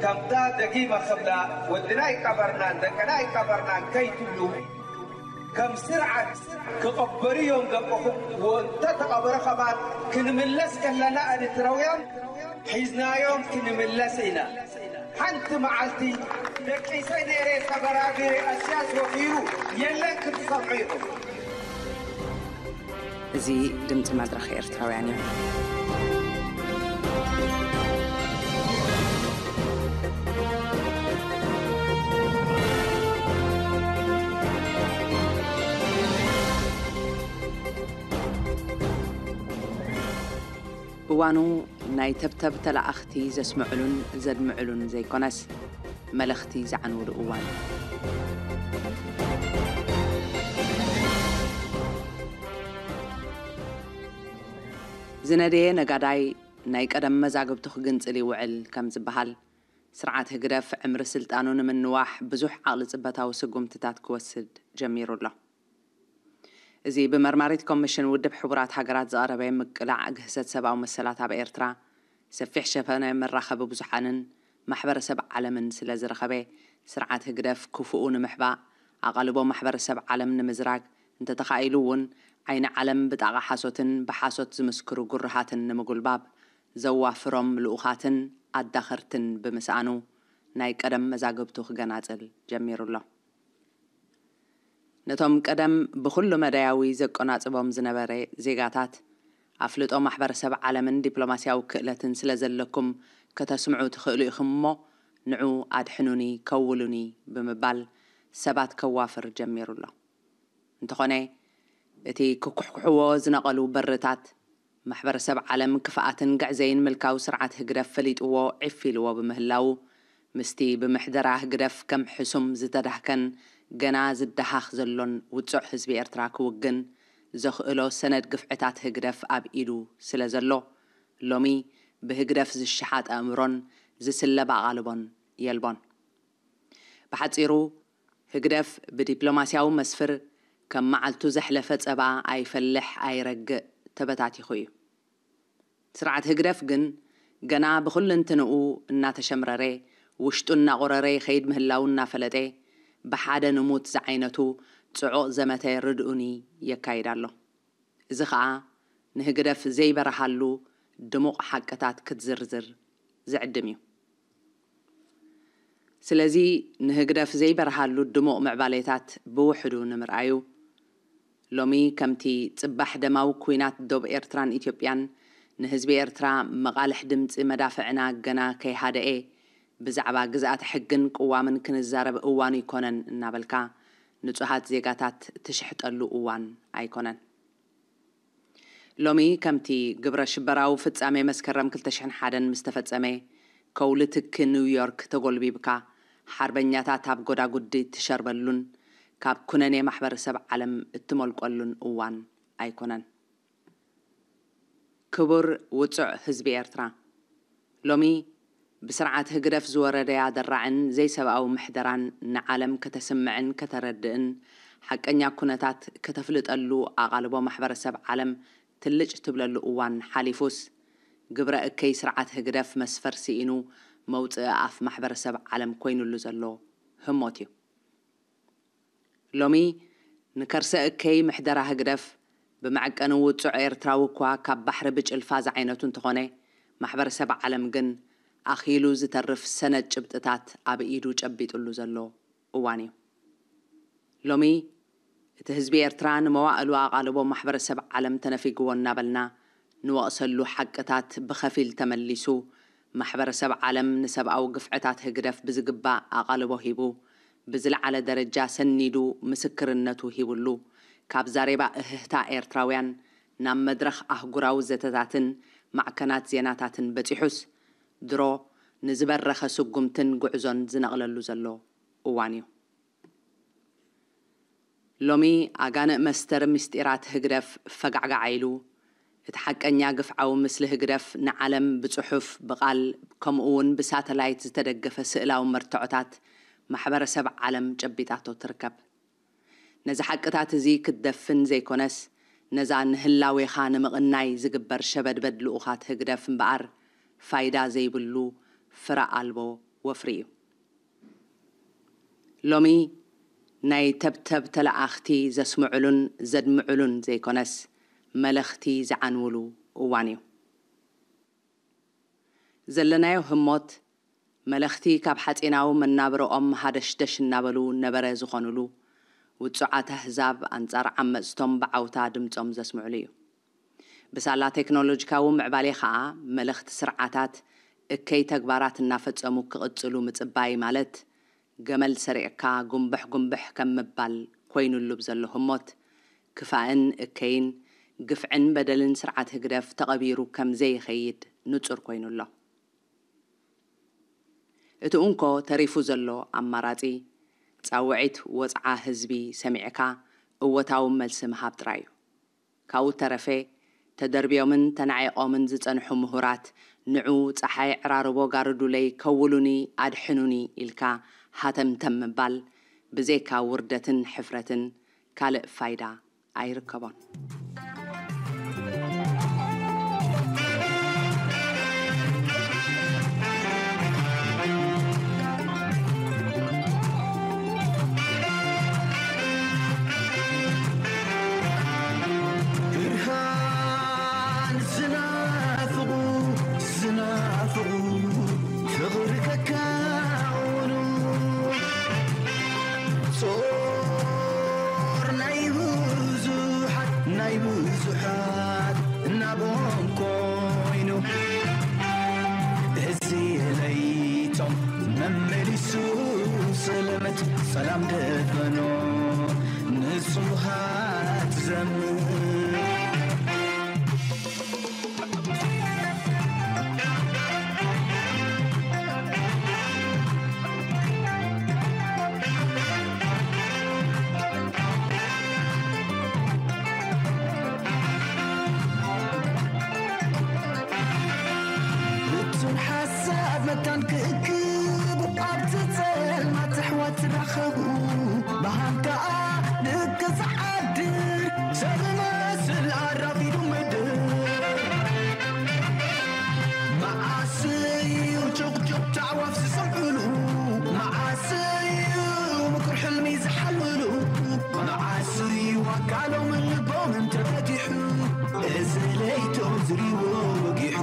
ከምታ ደጊመ ክብላ ወድና ይቀበርናን ደቅና ይቀበርናን ከይትብሉ ከም ስርዓት ክቐበሩ እዮም ዘለኹም። ወእንተ ተቐበረ ከማን ክንምለስ ከለና ኤርትራውያን ሒዝናዮም ክንምለስ ኢና። ሓንቲ መዓልቲ ደቂሰ ነይረ ተበራቢረ ኣስያስ ወፊሩ የለን ክትሰምዑ ኢኹም። እዚ ድምፂ መድረኽ ኤርትራውያን እዩ። እዋኑ ናይ ተብተብ ተላኣኽቲ ዘስምዕሉን ዘድምዕሉን ዘይኮነስ፣ መልእኽቲ ዘዕንውሉ እዋን። ዝነደየ ነጋዳይ ናይ ቀደም መዛግብቱ ክግንጽል ይውዕል ከም ዝበሃል፣ ስርዓት ህግደፍ ዕምሪ ስልጣኑ ንምንዋሕ ብዙሕ ዓቕሊ ጽበታዊ ስጉምትታት ክወስድ ጀሚሩ ኣሎ። እዚ ብመርማሪት ኮሚሽን ውድብ ሕቡራት ሃገራት ዝቐረበ ምቅላዕ ግህሰት ሰብኣዊ መሰላት ኣብ ኤርትራ፣ ሰፊሕ ሸፈነ መራኸቢ ብዙሓንን ማሕበረሰብ ዓለምን ስለ ዝረኸበ፣ ስርዓት ህግደፍ ክፉኡ ንምሕባእ፣ ኣቓልቦ ማሕበረሰብ ዓለም ንምዝራግ፣ እንተተኻኢሉ እውን ዓይኒ ዓለም ብጣቓ ሓሶትን ብሓሶት ዝምስክሩ ግሩሃትን ንምጉልባብ ዘዋፍሮም ልኡኻትን ኣዳኸርትን ብምስኣኑ፣ ናይ ቀደም መዛግብቱ ክገናጽል ጀሚሩ ኣሎ። ነቶም ቀደም ብኹሉ መዳያዊ ዘቆናጽቦም ዝነበረ ዜጋታት፣ ኣፍልጦ ማሕበረሰብ ዓለምን ዲፕሎማስያዊ ክእለትን ስለ ዘለኩም ከተስምዑ ትኽእሉ ኢኹም እሞ፣ ንዑ ኣድሕኑኒ፣ ከውሉኒ ብምባል ሰባት ከዋፍር ጀሚሩ ኣሎ። እንተኾነ፣ እቲ ክኩሕኩሕዎ ዝነቐሉ በርታት፣ ማሕበረሰብ ዓለም ክፍኣትን ግዕዘይን ምልካዊ ስርዓት ህግደፍ ፈሊጥዎ ዒፍ ኢልዎ ብምህላዉ፣ ምስቲ ብምሕደራ ህግደፍ ከም ሕሱም ዝተዳህከን ገና ዝደሃኽ ዘሎን ውጹዕ ህዝቢ ኤርትራ ክውግን ዘኽእሎ ሰነድ ግፍዕታት ህግደፍ ኣብ ኢዱ ስለ ዘሎ፣ ሎሚ ብህግደፍ ዝሸሓጥ ኣእምሮን ዝስለብ ኣቓልቦን የልቦን። ብሓጺሩ፣ ህግደፍ ብዲፕሎማስያዊ መስፍር ከም መዓልቱ ዘሕለፈ ጸባ ኣይፈልሕ ኣይረግእ ተበታቲኹ እዩ። ስርዓት ህግደፍ ግን ገና ብኹልንትንኡ እናተሸምረረ፣ ውሽጡ እናቖረረ ይኸይድ ምህላዉ እናፈለጠ፣ ብሓደ ንሙት ዝዓይነቱ ጽዑቕ ዘመተ ርድኡኒ የካይድ ኣሎ። እዚ ኸኣ ንህግደፍ ዘይበርሃሉ ድሙቕ ሓቅታት ክትዝርዝር ዝዕድም እዩ። ስለዚ ንህግደፍ ዘይበርሃሉ ድሙቕ ምዕባሌታት ብውሕዱ ንምርኣዩ፣ ሎሚ ከምቲ ጽባሕ ደማዊ ኲናት ዶብ ኤርትራን ኢትዮጵያን ንህዝቢ ኤርትራ መቓልሕ ድምጺ መዳፍዕና ገና ከይሃደኤ፣ ብዛዕባ ግዝኣተ ሕግን ቅዋምን ክንዛረብ እዋኑ ኣይኮነን እናበልካ፣ ንጹሃት ዜጋታት ትሽሕጠሉ እዋን ኣይኮነን። ሎሚ ከምቲ ግብረ ሽበራዊ ፍጻሜ መስከረም ክልተ ሽሕን ሓደን ምስ ተፈጸመ፣ ከውሊ ትኪ ኒውዮርክ ተጎልቢብካ፣ ሓርበኛታት ኣብ ጎዳጉዲ እትሸርበሉን ካብ ኩነኔ ማሕበረሰብ ዓለም እትሞልቆሉን እዋን ኣይኮነን። ክቡር ውጹዕ ህዝቢ ኤርትራ፣ ሎሚ ብስርዓት ህግደፍ ዝወረደያ ደራዕን ዘይሰብኣዊ ምሕደራን ንዓለም ከተስምዕን ከተረድእን ሓቀኛ ኩነታት ከተፍልጠሉ ኣቓልቦ ማሕበረሰብ ዓለም ትልጭ ትብለሉ እዋን ሓሊፉስ፣ ግብረ እከይ ስርዓት ህግደፍ መስፈር ስኢኑ መውጽኢ ኣፍ ማሕበረሰብ ዓለም ኮይኑሉ ዘሎ ህሞት እዩ። ሎሚ ንከርሰ እከይ ምሕደራ ህግደፍ ብመዐቀኒ ውጹዕ ኤርትራዊ እኳ ካብ ባሕሪ ብጭልፋ ዝዓይነቱ እንተኾነ፣ ማሕበረሰብ ዓለም ግን ኣኺሉ ዝተርፍ ሰነድ ጭብጥታት ኣብ ኢዱ ጨቢጥሉ ዘሎ እዋን እዩ። ሎሚ እቲ ህዝቢ ኤርትራ ንመዋእሉ ኣቓልቦ ማሕበረሰብ ዓለም ተነፊግዎ እናበልና ንወቕሰሉ ሓቅታት ብኸፊል ተመሊሱ፣ ማሕበረሰብ ዓለም ንሰብኣዊ ግፍዕታት ህግደፍ ብዝግባእ ኣቓልቦ ሂቡ፣ ብዝለዓለ ደረጃ ሰኒዱ ምስክርነቱ ሂቡሉ፣ ካብ ዛሬባ እህህታ ኤርትራውያን ናብ መድረኽ ኣህጉራዊ ዘተታትን ማዕከናት ዜናታትን በጺሑስ፣ ድሮ ንዝበረኸ ስጉምትን ጉዕዞን ዝነቕለሉ ዘሎ እዋን እዩ። ሎሚ ኣጋንእ መስተር ምስጢራት ህግደፍ ፈጋዕጋዕ ኢሉ፣ እቲ ሓቀኛ ግፍዓዊ ምስሊ ህግደፍ ንዓለም ብጽሑፍ፣ ብቓል፣ ከምኡ እውን ብሳተላይት ዝተደገፈ ስእላዊ መርትዖታት ማሕበረሰብ ዓለም ጨቢጣቶ ትርከብ። ነዚ ሓቅታት እዚ ክትደፍን ዘይኮነስ፣ ነዛ ንህላዌኻ ንምቕናይ ዝግበር ሸበድበድ ልኡኻት ህግደፍ እምበኣር፣ ፋይዳ ዘይብሉ ፍረ ኣልቦ ወፍሪ እዩ። ሎሚ ናይ ተብተብ ተለኣኽቲ ዘስምዑሉን ዘድምዑሉን ዘይኮነስ፣ መለኽቲ ዝዓንውሉ እዋን እዩ። ዘለናዮ ህሞት መለኽቲ ካብ ሓጺናዊ መናብርኦም ሃደሽደሽ እናበሉ ነበረ ዝኾኑሉ፣ ውጹዓት ኣህዛብ ኣንጻር ዓመጽቶም ብዓውታ ድምጾም ዘስምዑሉ እዩ። ብሳላ ቴክኖሎጂካዊ ምዕባሌ ኸኣ መለኽቲ ስርዓታት እከይ ተግባራት እናፈጸሙ ክቕጽሉ ምጽባይ ማለት፣ ገመል ሰሪዕካ ጉንብሕ ጉንብሕ ከም ምባል ኮይኑሉ ብዘሎ ህሞት፣ ክፋእን እከይን፣ ግፍዕን በደልን ስርዓት ህግደፍ ተቐቢሩ ከም ዘይኸይድ ንጹር ኮይኑ ኣሎ። እቲ እንኮ ተሪፉ ዘሎ ኣማራጺ፣ ጻውዒት ወጽዓ ህዝቢ ሰሚዕካ እወታዊ መልሲ ምሃብ ጥራይ እዩ። ካብኡ ተረፈ፣ ተደርብዮምን ተናዒቖምን ዝጸንሑ ምሁራት፣ ንዑ ጸሓይ ዕራርቦ ጋርዱለይ ከውሉኒ ኣድሕኑኒ ኢልካ ሃተምተም ምባል፣ ብዘይካ ውርደትን ሕፍረትን ካልእ ፋይዳ ኣይርከቦን። ብርሃን ዝናፍቑ፣ ዝናፍቑ፣ ፍቕሪ ከካውኑ። ጾር ናይ ብዙሓት፣ ናይ ብዙሓት እናቦም ኮይኑ። እዚ ለይቶም መመሊሱ ሰለመት ሰላም ደፈኖ። ንጹሃት ዘምር። ብቱን ሓሳብ መታን ክእክቡ ኣብቲ ጸልማት ኣሕዋት ትራኸቡ። ብሃም ከኣ ደቂ ዝዓድር ሰብ መስል ኣራፊዱ ምድር። መዓስ እዩ ጭቕጭቕ ኣዕዋፍ ዝሰምዑሉ? መዓስ እዩ ምኩር ሕልሚ ዝሓልምሉ? መዓስ እዩ ኣካሎምን ልቦምን ተፈቲሑ? እዚ ለይቶም ዝሪዎ ወጊሑ።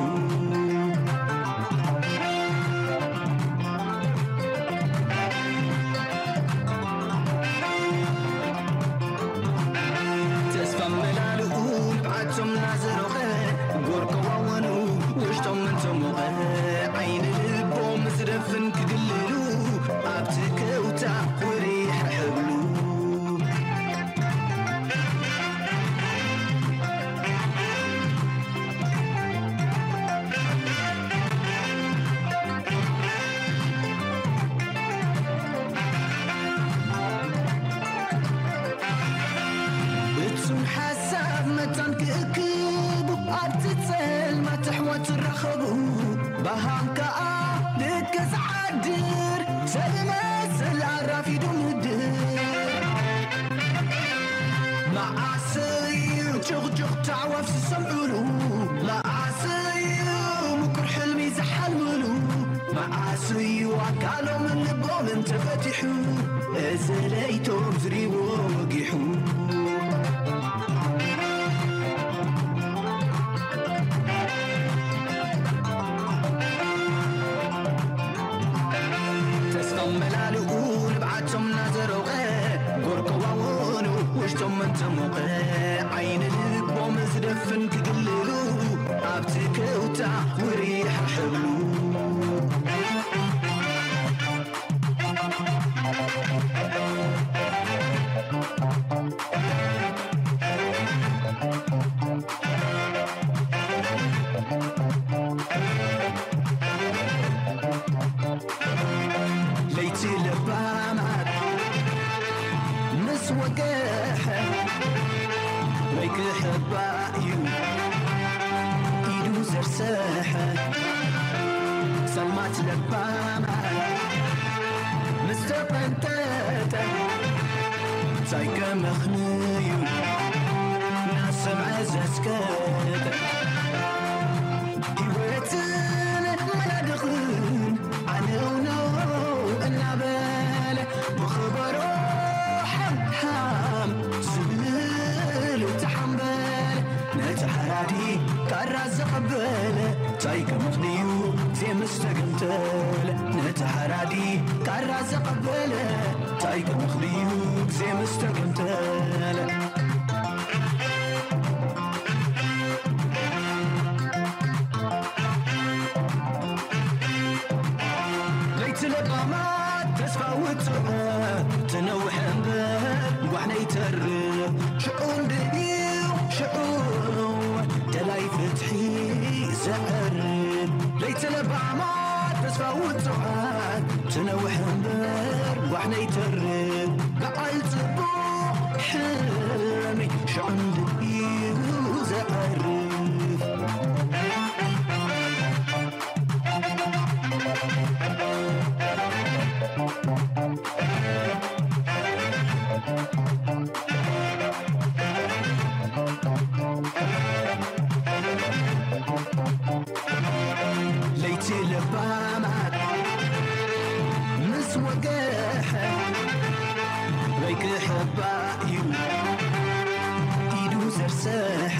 ተስፋ መላልኡ ንብዓቶም እናዘሮቐ፣ ጎርኮ ዋወኑ ውሽጦም እንተሞቐ፣ ዓይኒ ልቦም ዝደፍን ክግልሉ፣ ኣብቲ ከውታ ውሪሕ ሕብሉ። እቱን ሓሳብ መታን ክእክቡ ኣብቲ ጸልማት ኣሕዋት ትራኸቡ። ብሃም ከኣ ደቂ ዝዓድር ሰብ መስል ኣራፊዱ ምድር። መዓስ እዩ ጭቕጭቕ ኣዕዋፍ ዝሰምዑሉ? መዓስ እዩ ምኩር ሕልሚ ዝሓልምሉ? መዓስ እዩ ኣካሎምን ልቦምን ተፈቲሑ? እዚ ለይቶም ዝሪዎ ወጊሑ። ተስፋ መላልኡ ንብዓቶም እናዘሮቐ፣ ጎርኮ ዋወኑ ውሽጦም እንተሞቐ፣ ዓይኒ ልቦም ዝደፍን ክግልሉ፣ ኣብቲ ከውታ ውሪሕ ሕብሉ። ለይቲ ለባማት ምስ ወገሐ፣ ወይ ክሕባ እዩ ኢዱ ዘርሰሐ። ጸልማት ለባማት ምስ ተቐንጠጠ፣ እንታይ ከምኽንዩ ናሰምዐ ዘስከጠ። ህይወትን መናድኽን ዓነውነው እናበለ፣ ብኽበሮ ሓምሓም ዝብል ተሓምበለ። ነቲ ሓራዲ ካራ ዘቐበለ፣ እንታይ ከምኽንዩ ግዜ ምስ ተገምተለ። ነቲ ሓራዲ ካራ ዘቐበለ፣ እንታይ ከምኽንዩ ግዜ ምስ ተገምተለ። ለይቲ ለባማት ተስፋ ውጹዕ ትነውሕ እምበር ጓሕ ነይተርፍ። ሽዑ እንድዩ ሽዑ ደላይ ፍትሒ ዘዕርፍ። ለይቲ ለባማት ተስፋ ውጹዓት ትነውሕ እምበር ጓሕ ነይተርፍ። በዓል ጽቡቕ ሕልሚ ሽዑ እንድዩ ዘዕርፍ። ለይቲ ለባማት ምስ ወገሐ፣ ወይ ክሕባ እዩ ኢዱ ዘርሰሐ።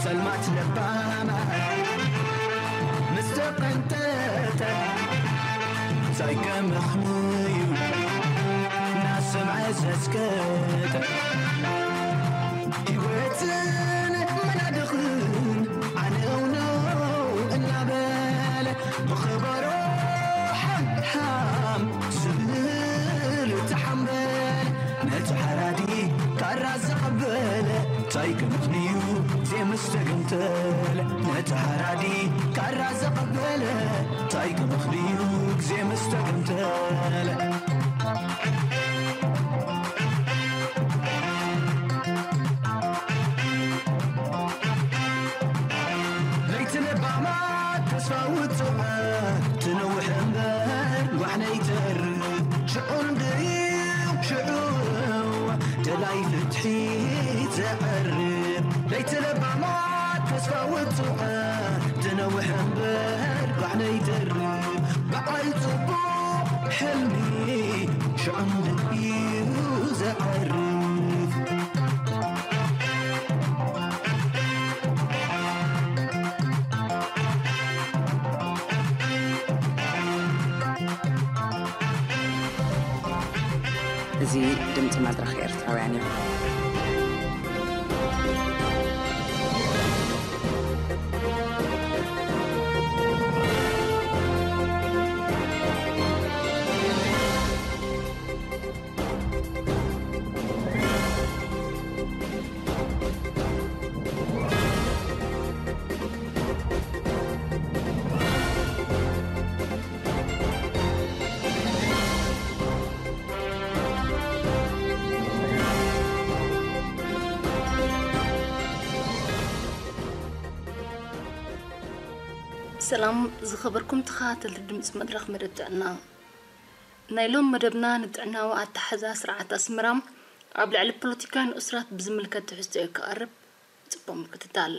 ጸልማት ለባማት ምስ ተቐንጠጠ፣ እንታይ ከምኽንዩ ናሰምዐ ዘስከጠ። ህይወትን መናድኽን ዓነውነው እናበለ፣ ብኽበሮ ሓምሓም ዝብል ተሓምበለ። ነቲ ሓራዲ ካራ ታይ ክምኽንዩ ግዜ ምስ ተገምተለ፣ ነቲ ሓራዲ ካራ ዘቐበለ። ታይ ክምኽንዩ ግዜ ምስ ተገምተለ። ለይቲ ለባማት ተስፋ ውጹዓት ትነውሕ እምበር ጓሕ ነይተርፍ። ሽዑ እንድዩ ሽዑ ደላይ ፍትሒ ዘዕርፍ። ለይቲ ለባማት ተስፋ ውጹዓት ትነውሕ እምበር ጓሕ ነይተርፍ። በዓል ጽቡቕ ሕልሚ ሽዑ እንድዩ ዘዕርፍ። እዚ ድምፂ መድረኽ ኤርትራውያን እዩ። ሰላም ዝኸበርኩም ተኸታተልቲ ድምፂ መድረኽ መደብ ጥዕና። ናይ ሎም መደብና ንጥዕናዊ ኣተሓሕዛ ስርዓት ኣስመራ ኣብ ልዕሊ ፖለቲካዊ ንኡስራት ብዝምልከት ትሕዝቶ እዩ ክቐርብ። ጽቡቕ ምክትታል።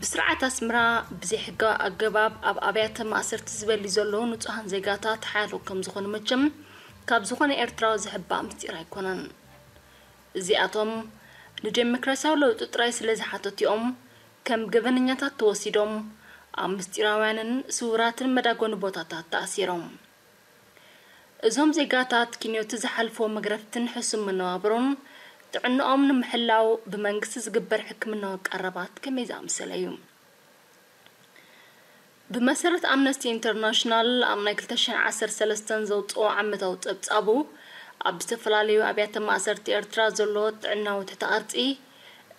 ብስርዓት ኣስመራ ብዘይሕጋዊ ኣገባብ ኣብ ኣብያተ ማእሰርቲ ዝበልዩ ዘለዉ ንጹሃን ዜጋታት ሓያሎ ከም ዝኾኑ መቸም ካብ ዝኾነ ኤርትራዊ ዝሕባእ ምስጢር ኣይኮነን። እዚኣቶም ንዴሞክራሲያዊ ለውጢ ጥራይ ስለ ዝሓተቱ እዮም ከም ገበነኛታት ተወሲዶም ኣብ ምስጢራውያንን ስውራትን መዳጎኒ ቦታታት ተኣሲሮም። እዞም ዜጋታት ኪንዮቲ ዝሓልፍዎ መግረፍትን ሕሱም መነባብሮን ጥዕንኦም ንምሕላው ብመንግስቲ ዝግበር ሕክምናዊ ቀረባት ከመይ ዝኣመሰለ እዩ? ብመሰረት ኣምነስቲ ኢንተርናሽናል ኣብ ናይ ክልተ ሽሕን ዓሰርተ ሰለስተን ዘውፅኦ ዓመታዊ ፀብፃቡ ኣብ ዝተፈላለዩ ኣብያተ ማእሰርቲ ኤርትራ ዘሎ ጥዕናዊ ትሕተ ቅርፂ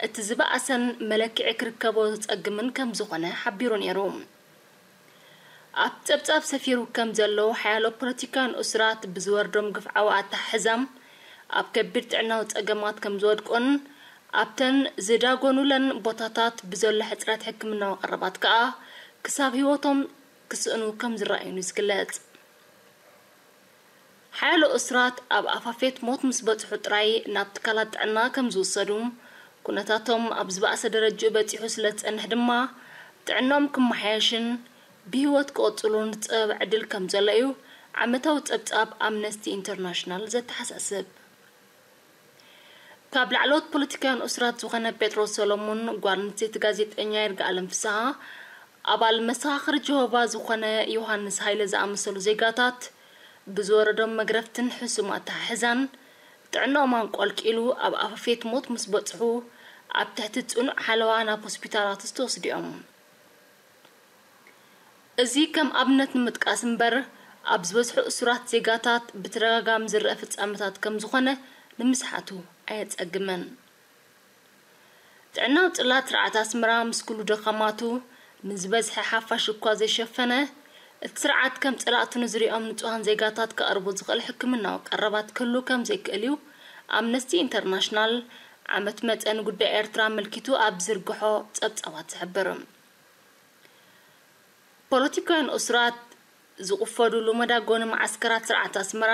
እቲ ዝበኣሰን መለክዒ ክርከቦ ዘፀግምን ከም ዝኾነ ሓቢሩ ነይሩ። ኣብ ጸብጻብ ሰፊሩ ከም ዘሎ ሓያሎ ፖለቲካውያን እሱራት ብዝወርዶም ግፍዓዊ ኣተሓሕዛም ኣብ ከቢድ ጥዕናዊ ጸገማት ከም ዝወድቁን ኣብተን ዝዳጎኑለን ቦታታት ብዘሎ ሕጽረት ሕክምናዊ ቀረባት ከኣ ክሳብ ህይወቶም ክስእኑ ከም ዝረኣዩን እዩ ዝግለጽ። ሓያሎ እሱራት ኣብ ኣፋፌት ሞት ምስ በጽሑ ጥራይ ናብ ትካላት ጥዕና ከም ዝውሰዱ፣ ኩነታቶም ኣብ ዝበኣሰ ደረጅኡ በጺሑ ስለ ዝጸንሕ ድማ ጥዕናኦም ክመሓየሽን ብህይወት ክቕጽሉን ዝጸበበ ዕድል ከም ዘሎ እዩ ዓመታዊ ጸብጻብ ኣምነስቲ ኢንተርናሽናል ዘተሓሳስብ። ካብ ላዕለዎት ፖለቲካውያን እሱራት ዝኾነ ጴጥሮስ ሰሎሞን፣ ጓል ኣንስተይቲ ጋዜጠኛ ይርጋኣለም ፍስሃ፣ ኣባል መሰኻኽር ጀሆቫ ዝኾነ ዮሃንስ ሃይለ ዝኣመሰሉ ዜጋታት ብዝወረዶም መግረፍትን ሕሱም ኣተሓሕዛን ጥዕናኦም ኣንቆልቂሉ ኣብ ኣፋፌት ሞት ምስ በጽሑ ኣብ ትሕቲ ጽኑዕ ሓለዋ ናብ ሆስፒታላት ዝተወስዱ እዮም። እዚ ከም ኣብነት ንምጥቃስ እምበር፣ ኣብ ዝበዝሑ እሱራት ዜጋታት ብተደጋጋሚ ዝረአ ፍጻመታት ከም ዝኾነ ንምስሓቱ ኣየጸግምን። ጥዕናዊ ጽላት ስርዓት ኣስመራ ምስ ኩሉ ድኻማቱ፣ ንዝበዝሐ ሓፋሽ እኳ ዘይሸፈነ፣ እቲ ስርዓት ከም ጸላእቱ ንዝሪኦም ንጹሃን ዜጋታት ከቕርቦ ዝኽእል ሕክምናዊ ቀረባት ክህሉ ከም ዘይክእል እዩ ኣምነስቲ ኢንተርናሽናል ዓመት መጸ ንጉዳይ ኤርትራ ኣመልኪቱ ኣብ ዝዝርግሖ ጸብጻባት ዝሕብር። ፖለቲካውያን እሱራት ዝቑፈዱሉ መዳጎኒ መዓስከራት ስርዓት ኣስመራ፣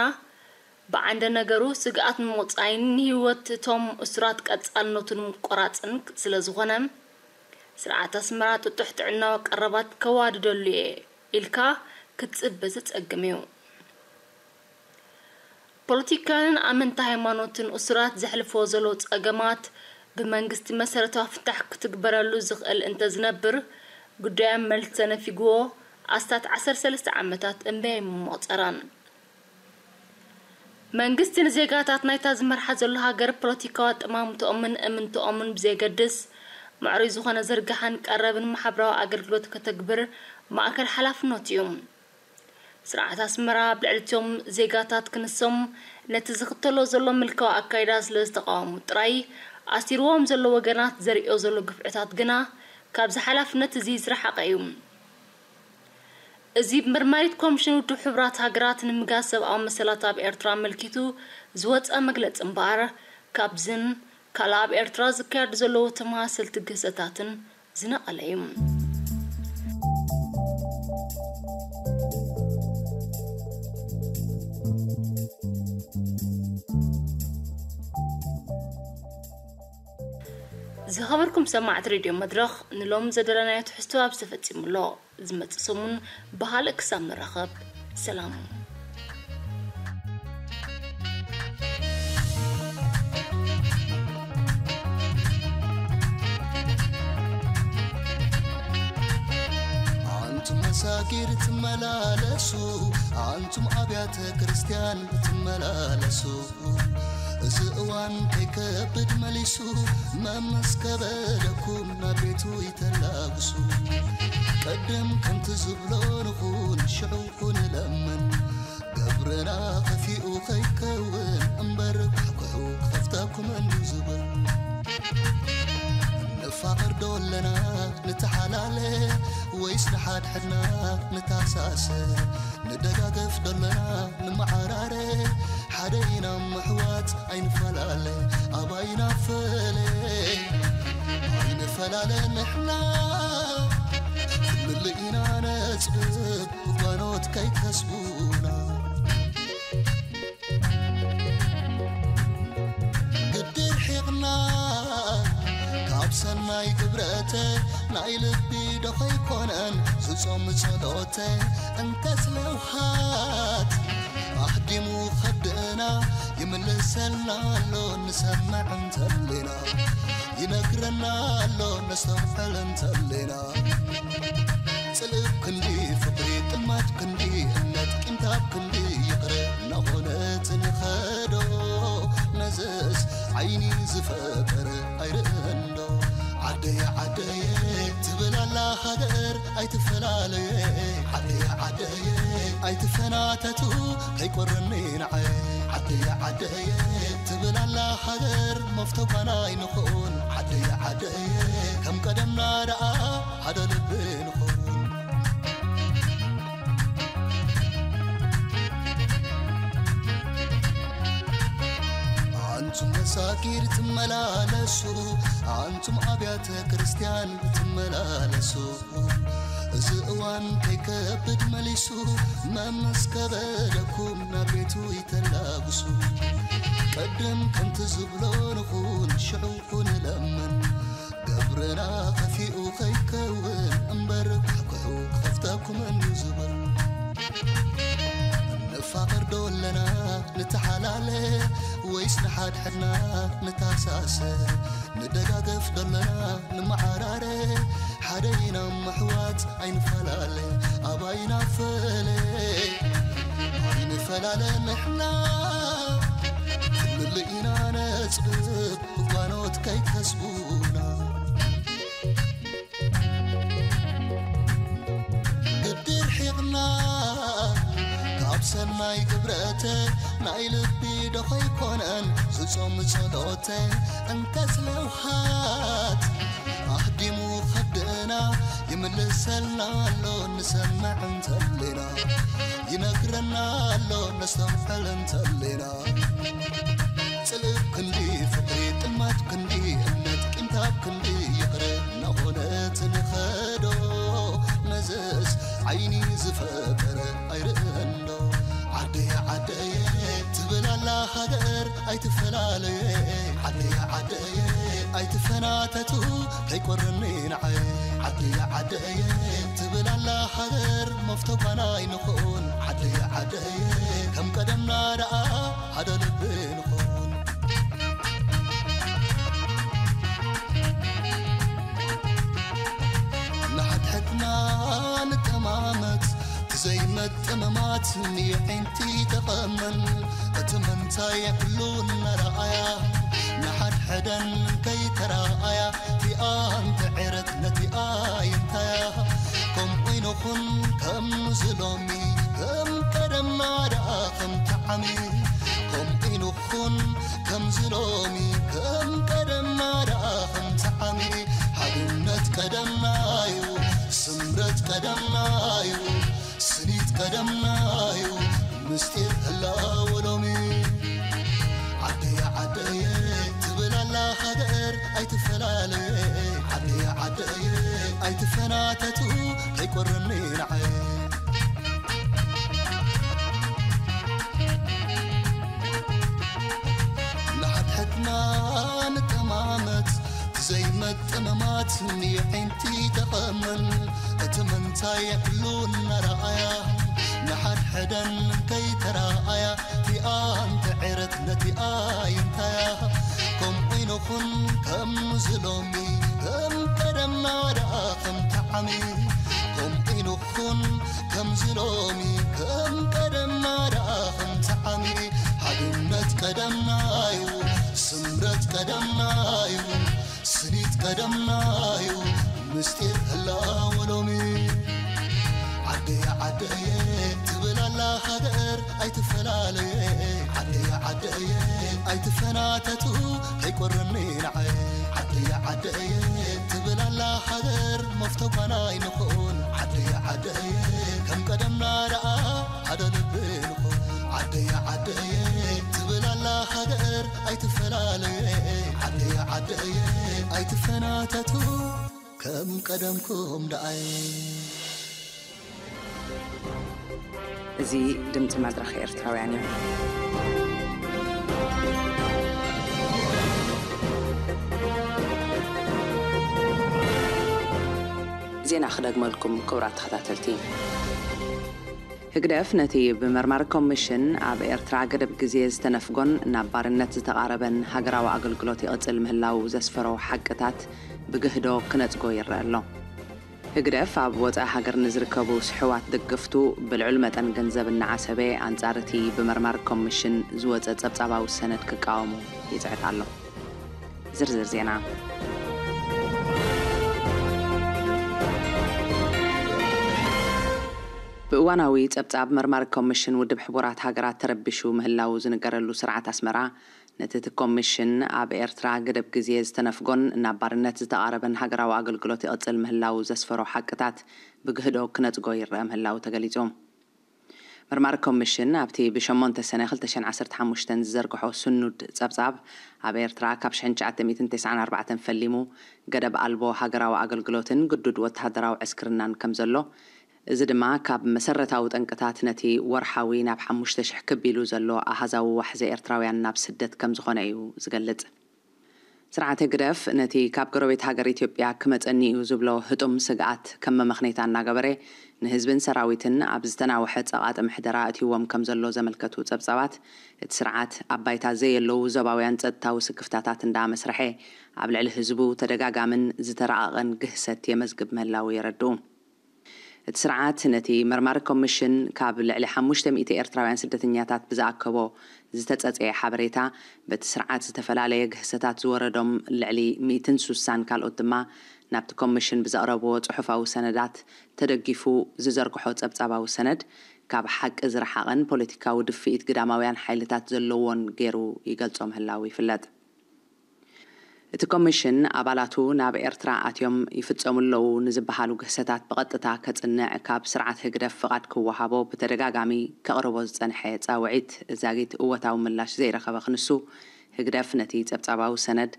ብዓንደ ነገሩ ስግኣት ንምቑጻይን ንህይወት እቶም እሱራት ቀጻልነቱ ንምቁራጽን ስለ ዝኾነ፣ ስርዓት ኣስመራ ጥጡሕ ጥዕናዊ ቀረባት ከዋድደሉ እየ ኢልካ ክትጽበ ዘጸግም እዩ። ፖለቲካውያንን ኣመንቲ ሃይማኖትን እሱራት ዘሕልፍዎ ዘለዉ ጸገማት ብመንግስቲ መሰረታዊ ፍታሕ ክትግበረሉ ዝኽእል እንተዝነብር፣ ጉዳዮም መልሲ ተነፊግዎ ኣስታት ዓሰርተ ሰለስተ ዓመታት እምበይ ኣይምመቑጸራን። መንግስቲ ንዜጋታት ናይታ ዝመርሓ ዘሎ ሃገር ፖለቲካዊ ኣጠማምትኦምን እምንትኦምን ብዘየገድስ፣ ምዕሩይ ዝኾነ ዝርግሓን ቀረብን ማሕበራዊ ኣገልግሎት ከተግብር ማእከል ሓላፍነቱ እዩ። ስርዓት ኣስመራ ኣብ ልዕሊ እቶም ዜጋታት ክንሶም ነቲ ዝኽተሎ ዘሎ ምልካዊ ኣካይዳ ስለ ዝተቓወሙ ጥራይ ኣሲርዎም ዘሎ ወገናት ዘርእዮ ዘሎ ግፍዕታት ግና ካብዚ ሓላፍነት እዚ ዝረሓቐ እዩ። እዚ ብመርማሪት ኮሚሽን ውድብ ሕቡራት ሃገራት ንምጋስ ሰብኣዊ መሰላት ኣብ ኤርትራ ኣመልኪቱ ዝወጸ መግለጺ እምበኣር፣ ካብዝን ካልእ ኣብ ኤርትራ ዝካየዱ ዘለዉ ተመሳሰልቲ ግህሰታትን ዝነቐለ እዩ። ዝኸበርኩም ሰማዕቲ ሬድዮ መድረኽ፣ ንሎም ዘደለናዮ ትሕዝቶ ኣብዚ ተፈጺሙ ኣሎ። ዝመጽእ ሰሙን ብኻልእ ክሳብ ንራኸብ፣ ሰላም። ኣንቱም መሳጊድ ትመላለሱ፣ ኣንቱም ኣብያተ ክርስቲያን ትመላለሱ፣ እዚ እዋን ከይከብድ መሊሱ፣ መምስ ከበደኩም ናብ ቤቱ ይተላግሱ። ቅድም ከምቲ ዝብሎ ንኹን፣ ሽዑ ንለምን። ገብርና ከፊኡ ከይከውን እምበር፣ ኳሕኩሑ ክኸፍተኩም እንድዩ ዝብል። ንፋቐር ዶ ኣለና ንተሓላለ፣ ወይስ ንሓድሕድና ንታሳሰ? ንደጋገፍ ዶ ኣለና ንመዓራረ፣ ሓደ ኢና እሞ ኣሕዋት ኣይንፈላለ፣ ኣባይና ፈለ፣ ኣይንፈላለ ንሕና፣ ፍልልይ ኢና ነጽብብ፣ ጓኖት ከይከስቡና። ግዲ ርሒቕና ካብ ሰናይ ግብረተ፣ ናይ ልቢ ዶ ኸይኮነን ዝጾም ጸሎተ? እንተስ ለውሃት ኣህዲሙ ኸብድና፣ ይምልሰልና ኣሎ ንሰምዕ እንተሊና፣ ይነግረና ኣሎ ነስተውዕል እንተሊና። ጽልእ ክንዲ ፍቕሪ፣ ጥልማት ክንዲ እምነት፣ ቂምታ ክንዲ ይቕረ እናኾነ እቲ ንኸዶ፣ ነዘስ ዓይኒ ዝፈጠረ ኣይርእን ዶ? ዓደየ ዓደየ ትብል ኣላ ሃገር ኣይትፈላለየ፣ ዓደየ ዓደየ ኣይትፈናተቱ ከይቆረኒ ንዓየ። ዓደየ ዓደየ ትብል ኣላ ሃገር መፍቶ ጓና ኣይንኹን፣ ዓደየ ዓደየ ከም ቀደምና ደኣ ሓደ ልቢ ንኹን። ኣንቱም መሳጊድ ትመላለሱ፣ ኣንቱም ኣብያተ ክርስቲያን ትመላለሱ፣ እዚ እዋን ከይከብድ መሊሱ፣ መምስ ከበደኩም ናብ ቤቱ ይተላግሱ። ቅድም ከምቲ ዝብሎ ንኹን፣ ሽዑ ንለምን። ገብርና ከፊኡ ከይከውን እምበር፣ ኳሕኩሑ ክኸፍተኩም እንድዩ ዝብል። ንፋቐር ዶ ኣለና ንተሓላለ፣ ወይስ ንሓድሕድና ንታሳሰ? ንደጋገፍ ዶ ኣለና ንመዓራረ፣ ሓደ ኢና እሞ ኣሕዋት ኣይንፈላለ፣ ኣባይና ፈለ፣ ኣይንፈላለ ንሕና፣ ፍልልይ ኢና ነጽብብ፣ ጓኖት ከይትከስቡና ግዲ ርሒቕና ካብ ሰናይ ግብረተ ናይ ልቢ ዶ ኸይኮነን ዝጾም ጸሎተ እንተስ ለውሃት ኣህዲሙ ኸብድና ይምልሰልና ኣሎ ንሰምዕ እንተሊና ይነግረና ኣሎ ነስተውዕል እንተሊና ጽልእ ክንዲ ፍቕሪ ጥልማት ክንዲ እምነት ቂምታብ ክንዲ ይቕረ እናኾነ ትንኸዶ መዘስ ዓይኒ ዝፈጠረ ኣይርእንዶ ዓደየ ዓደየ ትብል ኣላ ሃገር ኣይትፈላለየ ዓደየ ዓደየ ኣይትፈናተቱ ከይቆርኒ ንዓየ ዓደየ ዓደየ ትብል ኣላ ሃገር መፍቶ ጓና ኣይንኹን ዓደየ ዓደየ ከም ቀደምና ደኣ ሓደ ልቢ ንኹን ንሓድሕድና ንተማመት ዘይመጠመማት ንየዒንቲ ተቐመን እቲ መንታይ ኩሉ እናረኣያ ንሓድሕደን ከይተረኣያ ቲኣ እንተዔረት ነቲኣ ይንታያ ከምኡ ይንኹን ከም ዝሎሚ ከም ቀደምና ደኣ ከም ተዓሚ ከምኡ ይንኹን ከም ዝሎሚ ከም ቀደምና ደኣ ከም ተዓሚ ሓድነት ቀደምናዩ ስምረት ቀደምናዩ ስኒት ቀደምናዩ ምስጢር ህላወ ሎሚ ዓደየ ዓደየ ትብል ኣላ ሃገር ኣይትፈላለየ ዓደየ ዓደየ ኣይትፈናተቱ ከይቆርኒ ንዓየ ንሓድሕድና ንተማመት ዘይመጠመማት ንየዒንቲ ተቐመን እቲ መንታይ ኩሉ እናረኣያ ንሓድሕደን ከይተረኣያ ቲኣ እንተዔረት ነቲኣ ይንታያ ከምኡ ይንኹን ከም ዝሎሚ ከም ቀደምና ደኣ ከም ተዓሚ ከምኡ ይንኹን ከም ዝሎሚ ከም ቀደምና ደኣ ከም ተዓሚ ሓድነት ቀደምናዩ ስምረት ቀደምናዩ ስኒት ቀደምናዩ ምስጢር ህላወ ሎሚ ዓደየ ዓደየ ትብል ኣላ ሃገር ኣይትፈላለየ ዓደየ ዓደየ ኣይትፈናተቱ ከይቆርኒ ንዓየ ዓደየ ዓደየ ትብል ኣላ ሃገር መፍቶ ጓና ኣይንኹን ዓደየ ዓደየ ከም ቀደምና ደኣ ሓደ ልቢ ንኹን ዓደየ ዓደየ ትብል ኣላ ሃገር ኣይትፈላለየ ዓደየ ዓደየ ኣይትፈናተቱ ከም ቀደምኩም ደኣይ እዚ ድምፂ መድረኽ ኤርትራውያን እዩ። ዜና ክደግመልኩም ክቡራት ተኸታተልቲ። ህግደፍ ነቲ ብመርማሪ ኮሚሽን ኣብ ኤርትራ ገደብ ግዜ ዝተነፍጎን ናብ ባርነት ዝተቓረበን ሃገራዊ ኣገልግሎት ይቕጽል ምህላው ዘስፈሮ ሓቅታት ብግህዶ ክነጽጎ ይረአ ኣሎ። ህግደፍ ኣብ ወጻኢ ሃገር ንዝርከቡ ስሑዋት ደገፍቱ ብልዑል መጠን ገንዘብ እናዓሰበ ኣንጻር እቲ ብመርማሪ ኮሚሽን ዝወጸ ጸብጻባዊ ሰነድ ክቃወሙ ይጽዕት ኣሎ። ዝርዝር ዜና። ብእዋናዊ ጸብጻብ መርማሪ ኮሚሽን ውድብ ሕቡራት ሃገራት ተረቢሹ ምህላው ዝንገረሉ ስርዓት ኣስመራ፣ ነቲ እቲ ኮሚሽን ኣብ ኤርትራ ገደብ ግዜ ዝተነፍጎን ናብ ባርነት ዝተቓረበን ሃገራዊ ኣገልግሎት ይቕጽል ምህላው ዘስፈሮ ሓቅታት ብግህዶ ክነጽጎ ይረአ ምህላው ተገሊጹ። መርማሪ ኮሚሽን ኣብቲ ብሸሞንተ ሰነ ክልተ ሽሕን ዓሰርተ ሓሙሽተን ዝዘርግሖ ስኑድ ጸብጻብ፣ ኣብ ኤርትራ ካብ ሽሕን ትሽዓተ ሚእትን ተስዓን ኣርባዕተን ፈሊሙ ገደብ ኣልቦ ሃገራዊ ኣገልግሎትን ግዱድ ወተሃደራዊ ዕስክርናን ከም ዘሎ፣ እዚ ድማ ካብ መሰረታዊ ጠንቅታት ነቲ ወርሓዊ ናብ ሓሙሽተ ሽሕ ክብ ኢሉ ዘሎ ኣሃዛዊ ዋሕዚ ኤርትራውያን ናብ ስደት ከም ዝኾነ እዩ ዝገልጽ። ስርዓት ህግደፍ ነቲ ካብ ጎረቤት ሃገር ኢትዮጵያ ክመጸኒ እዩ ዝብሎ ህጡም ስግኣት ከም መመኽነይታ እናገበረ፣ ንህዝብን ሰራዊትን ኣብ ዝተናውሐ ጸቓጢ ምሕደራ ኣእትይዎም ከም ዘሎ ዘመልከቱ ጸብጻባት፣ እቲ ስርዓት ኣብ ባይታ ዘየለዉ ዞባውያን ጸጥታዊ ስክፍታታት እንዳመስርሐ፣ ኣብ ልዕሊ ህዝቡ ተደጋጋምን ዝተራቐቐን ግህሰት የመዝግብ ምህላዉ የረድኡ። እቲ ስርዓት ነቲ መርማሪ ኮሚሽን ካብ ልዕሊ ሓሙሽተ ሚእቲ ኤርትራውያን ስደተኛታት ብዝኣከቦ ዝተጸጸየ ሓበሬታ፣ በቲ ስርዓት ዝተፈላለየ ግህሰታት ዝወረዶም ልዕሊ ሚእትን ሱሳን ካልኦት ድማ ናብቲ ኮሚሽን ብዘቕረብዎ ጽሑፋዊ ሰነዳት ተደጊፉ ዝዘርግሖ ጸብጻባዊ ሰነድ፣ ካብ ሓቂ ዝረሓቐን ፖለቲካዊ ድፍኢት ግዳማውያን ሓይልታት ዘለዎን ገይሩ ይገልጾ ምህላዉ ይፍለጥ። እቲ ኮሚሽን ኣባላቱ ናብ ኤርትራ ኣትዮም ይፍጸሙ ኣለዉ ንዝበሃሉ ግህሰታት ብቐጥታ ከጽንዕ ካብ ስርዓት ህግደፍ ፍቓድ ክወሃቦ ብተደጋጋሚ ከቕርቦ ዝጸንሐ ጻውዒት ዛጊት እወታዊ ምላሽ ዘይረኸበ ክንሱ፣ ህግደፍ ነቲ ጸብጻባዊ ሰነድ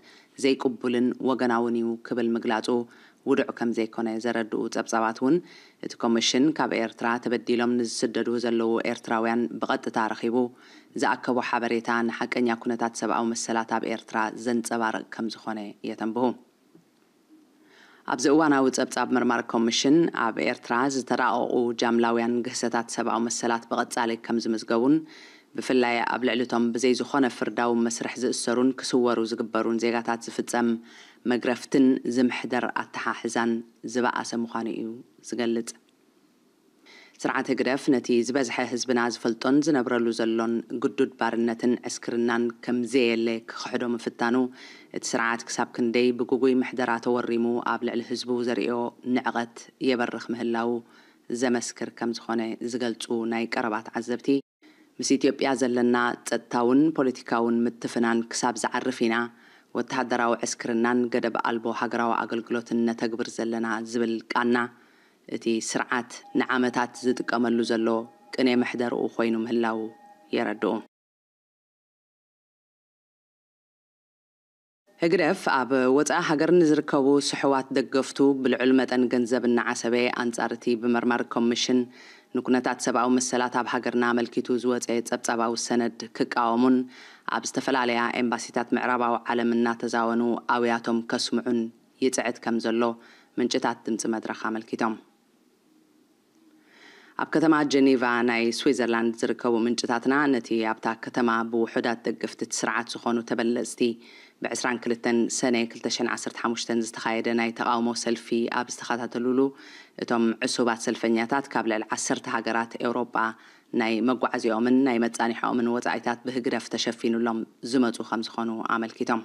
ዘይቅቡልን ወገናውን እዩ ክብል ምግላጹ ውዱዕ ከም ዘይኮነ ዘረድኡ ጸብጻባት እውን፣ እቲ ኮሚሽን ካብ ኤርትራ ተበዲሎም ንዝስደዱ ዘለዉ ኤርትራውያን ብቐጥታ ረኺቡ ዝኣከቦ ሓበሬታ ንሓቀኛ ኩነታት ሰብኣዊ መሰላት ኣብ ኤርትራ ዘንጸባርቕ ከም ዝኾነ የተንብሁ። ኣብዚ እዋናዊ ጸብጻብ መርማሪ ኮሚሽን፣ ኣብ ኤርትራ ዝተራቐቑ ጃምላውያን ግህሰታት ሰብኣዊ መሰላት ብቐጻሊ ከም ዝምዝገቡን፣ ብፍላይ ኣብ ልዕሊ እቶም ብዘይ ዝኾነ ፍርዳዊ መስርሕ ዝእሰሩን ክስወሩ ዝግበሩን ዜጋታት ዝፍጸም መግረፍትን ዝምሕደር ኣተሓሕዛን ዝበኣሰ ምዃኑ እዩ ዝገልጽ። ስርዓት ህግደፍ ነቲ ዝበዝሐ ህዝብና ዝፈልጦን ዝነብረሉ ዘሎን ግዱድ ባርነትን ዕስክርናን ከም ዘየለ ክኽሕዶ ምፍታኑ፣ እቲ ስርዓት ክሳብ ክንደይ ብግጉይ ምሕደራ ተወሪሙ ኣብ ልዕሊ ህዝቡ ዘርእዮ ንዕቐት የበርኽ ምህላዉ ዘመስክር ከም ዝኾነ ዝገልጹ ናይ ቀረባ ተዓዘብቲ፣ ምስ ኢትዮጵያ ዘለና ጸጥታውን ፖለቲካውን ምትፍናን ክሳብ ዝዓርፍ ኢና ወተሃደራዊ ዕስክርናን ገደብ ኣልቦ ሃገራዊ ኣገልግሎትን ነተግብር ዘለና ዝብል ቃና፣ እቲ ስርዓት ንዓመታት ዝጥቀመሉ ዘሎ ቅኔ መሕደርኡ ኮይኑ ምህላዉ የረድኡ። ህግደፍ ኣብ ወጻኢ ሃገር ንዝርከቡ ስሑዋት ደገፍቱ ብልዑል መጠን ገንዘብ እናዓሰበ ኣንጻር እቲ ብመርማሪ ኮሚሽን ንኩነታት ሰብኣዊ መሰላት ኣብ ሃገርና ኣመልኪቱ ዝወጸ ጸብጻባዊ ሰነድ ክቃወሙን ኣብ ዝተፈላለያ ኤምባሲታት ምዕራባዊ ዓለም እናተዛወኑ ኣውያቶም ከስምዑን ይጽዕት ከም ዘሎ ምንጭታት ድምጺ መድረኽ ኣመልኪቶም። ኣብ ከተማ ጀኔቫ ናይ ስዊዘርላንድ ዝርከቡ ምንጭታትና ነቲ ኣብታ ከተማ ብውሑዳት ደገፍቲ እቲ ስርዓት ዝኾኑ ተበለጽቲ ብ ዕስራን ክልተን ሰነ ክልተ ሽሕን ዓሰርተ ሓሙሽተን ዝተኻየደ ናይ ተቓውሞ ሰልፊ ኣብ ዝተኸታተሉሉ፣ እቶም ዕሱባት ሰልፈኛታት ካብ ልዕሊ ዓሰርተ ሃገራት ኤውሮጳ ናይ መጓዓዝያኦምን ናይ መጻኒሖኦምን ወጻኢታት ብህግደፍ ተሸፊኑሎም ዝመጹ ከም ዝኾኑ ኣመልኪቶም።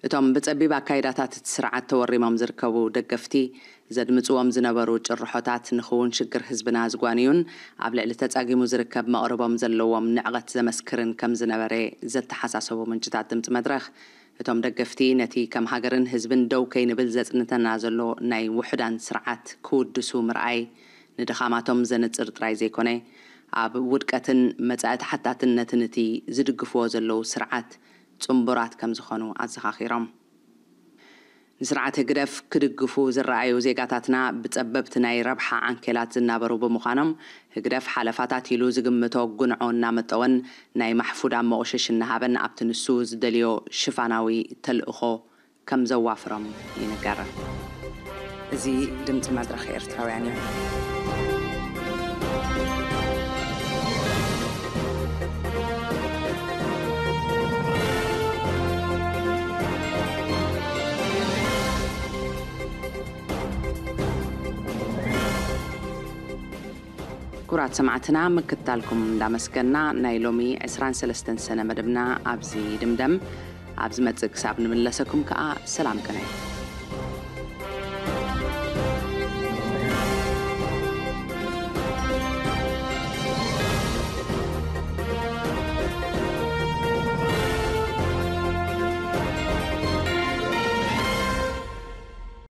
እቶም ብጸቢብ ኣካይዳታት እቲ ስርዓት ተወሪሞም ዝርከቡ ደገፍቲ፣ ዘድምጽዎም ዝነበሩ ጭርሖታት ንኽውን ሽግር ህዝብና ዝጓንዩን ኣብ ልዕሊ ተጻጊሙ ዝርከብ መቕርቦም ዘለዎም ንዕቐት ዘመስክርን ከም ዝነበረ ዘተሓሳሰቡ ምንጭታት ድምጺ መድረኽ፣ እቶም ደገፍቲ ነቲ ከም ሃገርን ህዝብን ደው ከይንብል ዘጽንተና ዘሎ ናይ ውሑዳን ስርዓት ክውድሱ ምርኣይ ንድኻማቶም ዘንጽር ጥራይ ዘይኮነ፣ ኣብ ውድቀትን መጻኢ ተሓታትነትን እቲ ዝድግፍዎ ዘለዉ ስርዓት ጽንቡራት ከም ዝኾኑ ኣዘኻኺሮም። ንስርዓት ህግደፍ ክድግፉ ዝረኣዩ ዜጋታትና ብጸበብቲ ናይ ረብሓ ዓንኬላት ዝናበሩ ብምዃኖም፣ ህግደፍ ሓለፋታት ኢሉ ዝግምቶ ጉንዖ እናመጠወን ናይ ማሕፉዳ መቑሽሽ እናሃበን ኣብቲ ንሱ ዝደልዮ ሽፋናዊ ተልእኾ ከም ዘዋፍሮም ይንገር። እዚ ድምጺ መድረኽ ኤርትራውያን እዩ። ክቡራት ሰማዕትና፣ ምክትታልኩም እንዳመስገና፣ ናይ ሎሚ ዕስራን ሰለስተን ሰነ መደብና ኣብዚ ይድምደም። ኣብ ዝመጽእ ክሳብ ንምለሰኩም ከኣ ሰላም ቅነ።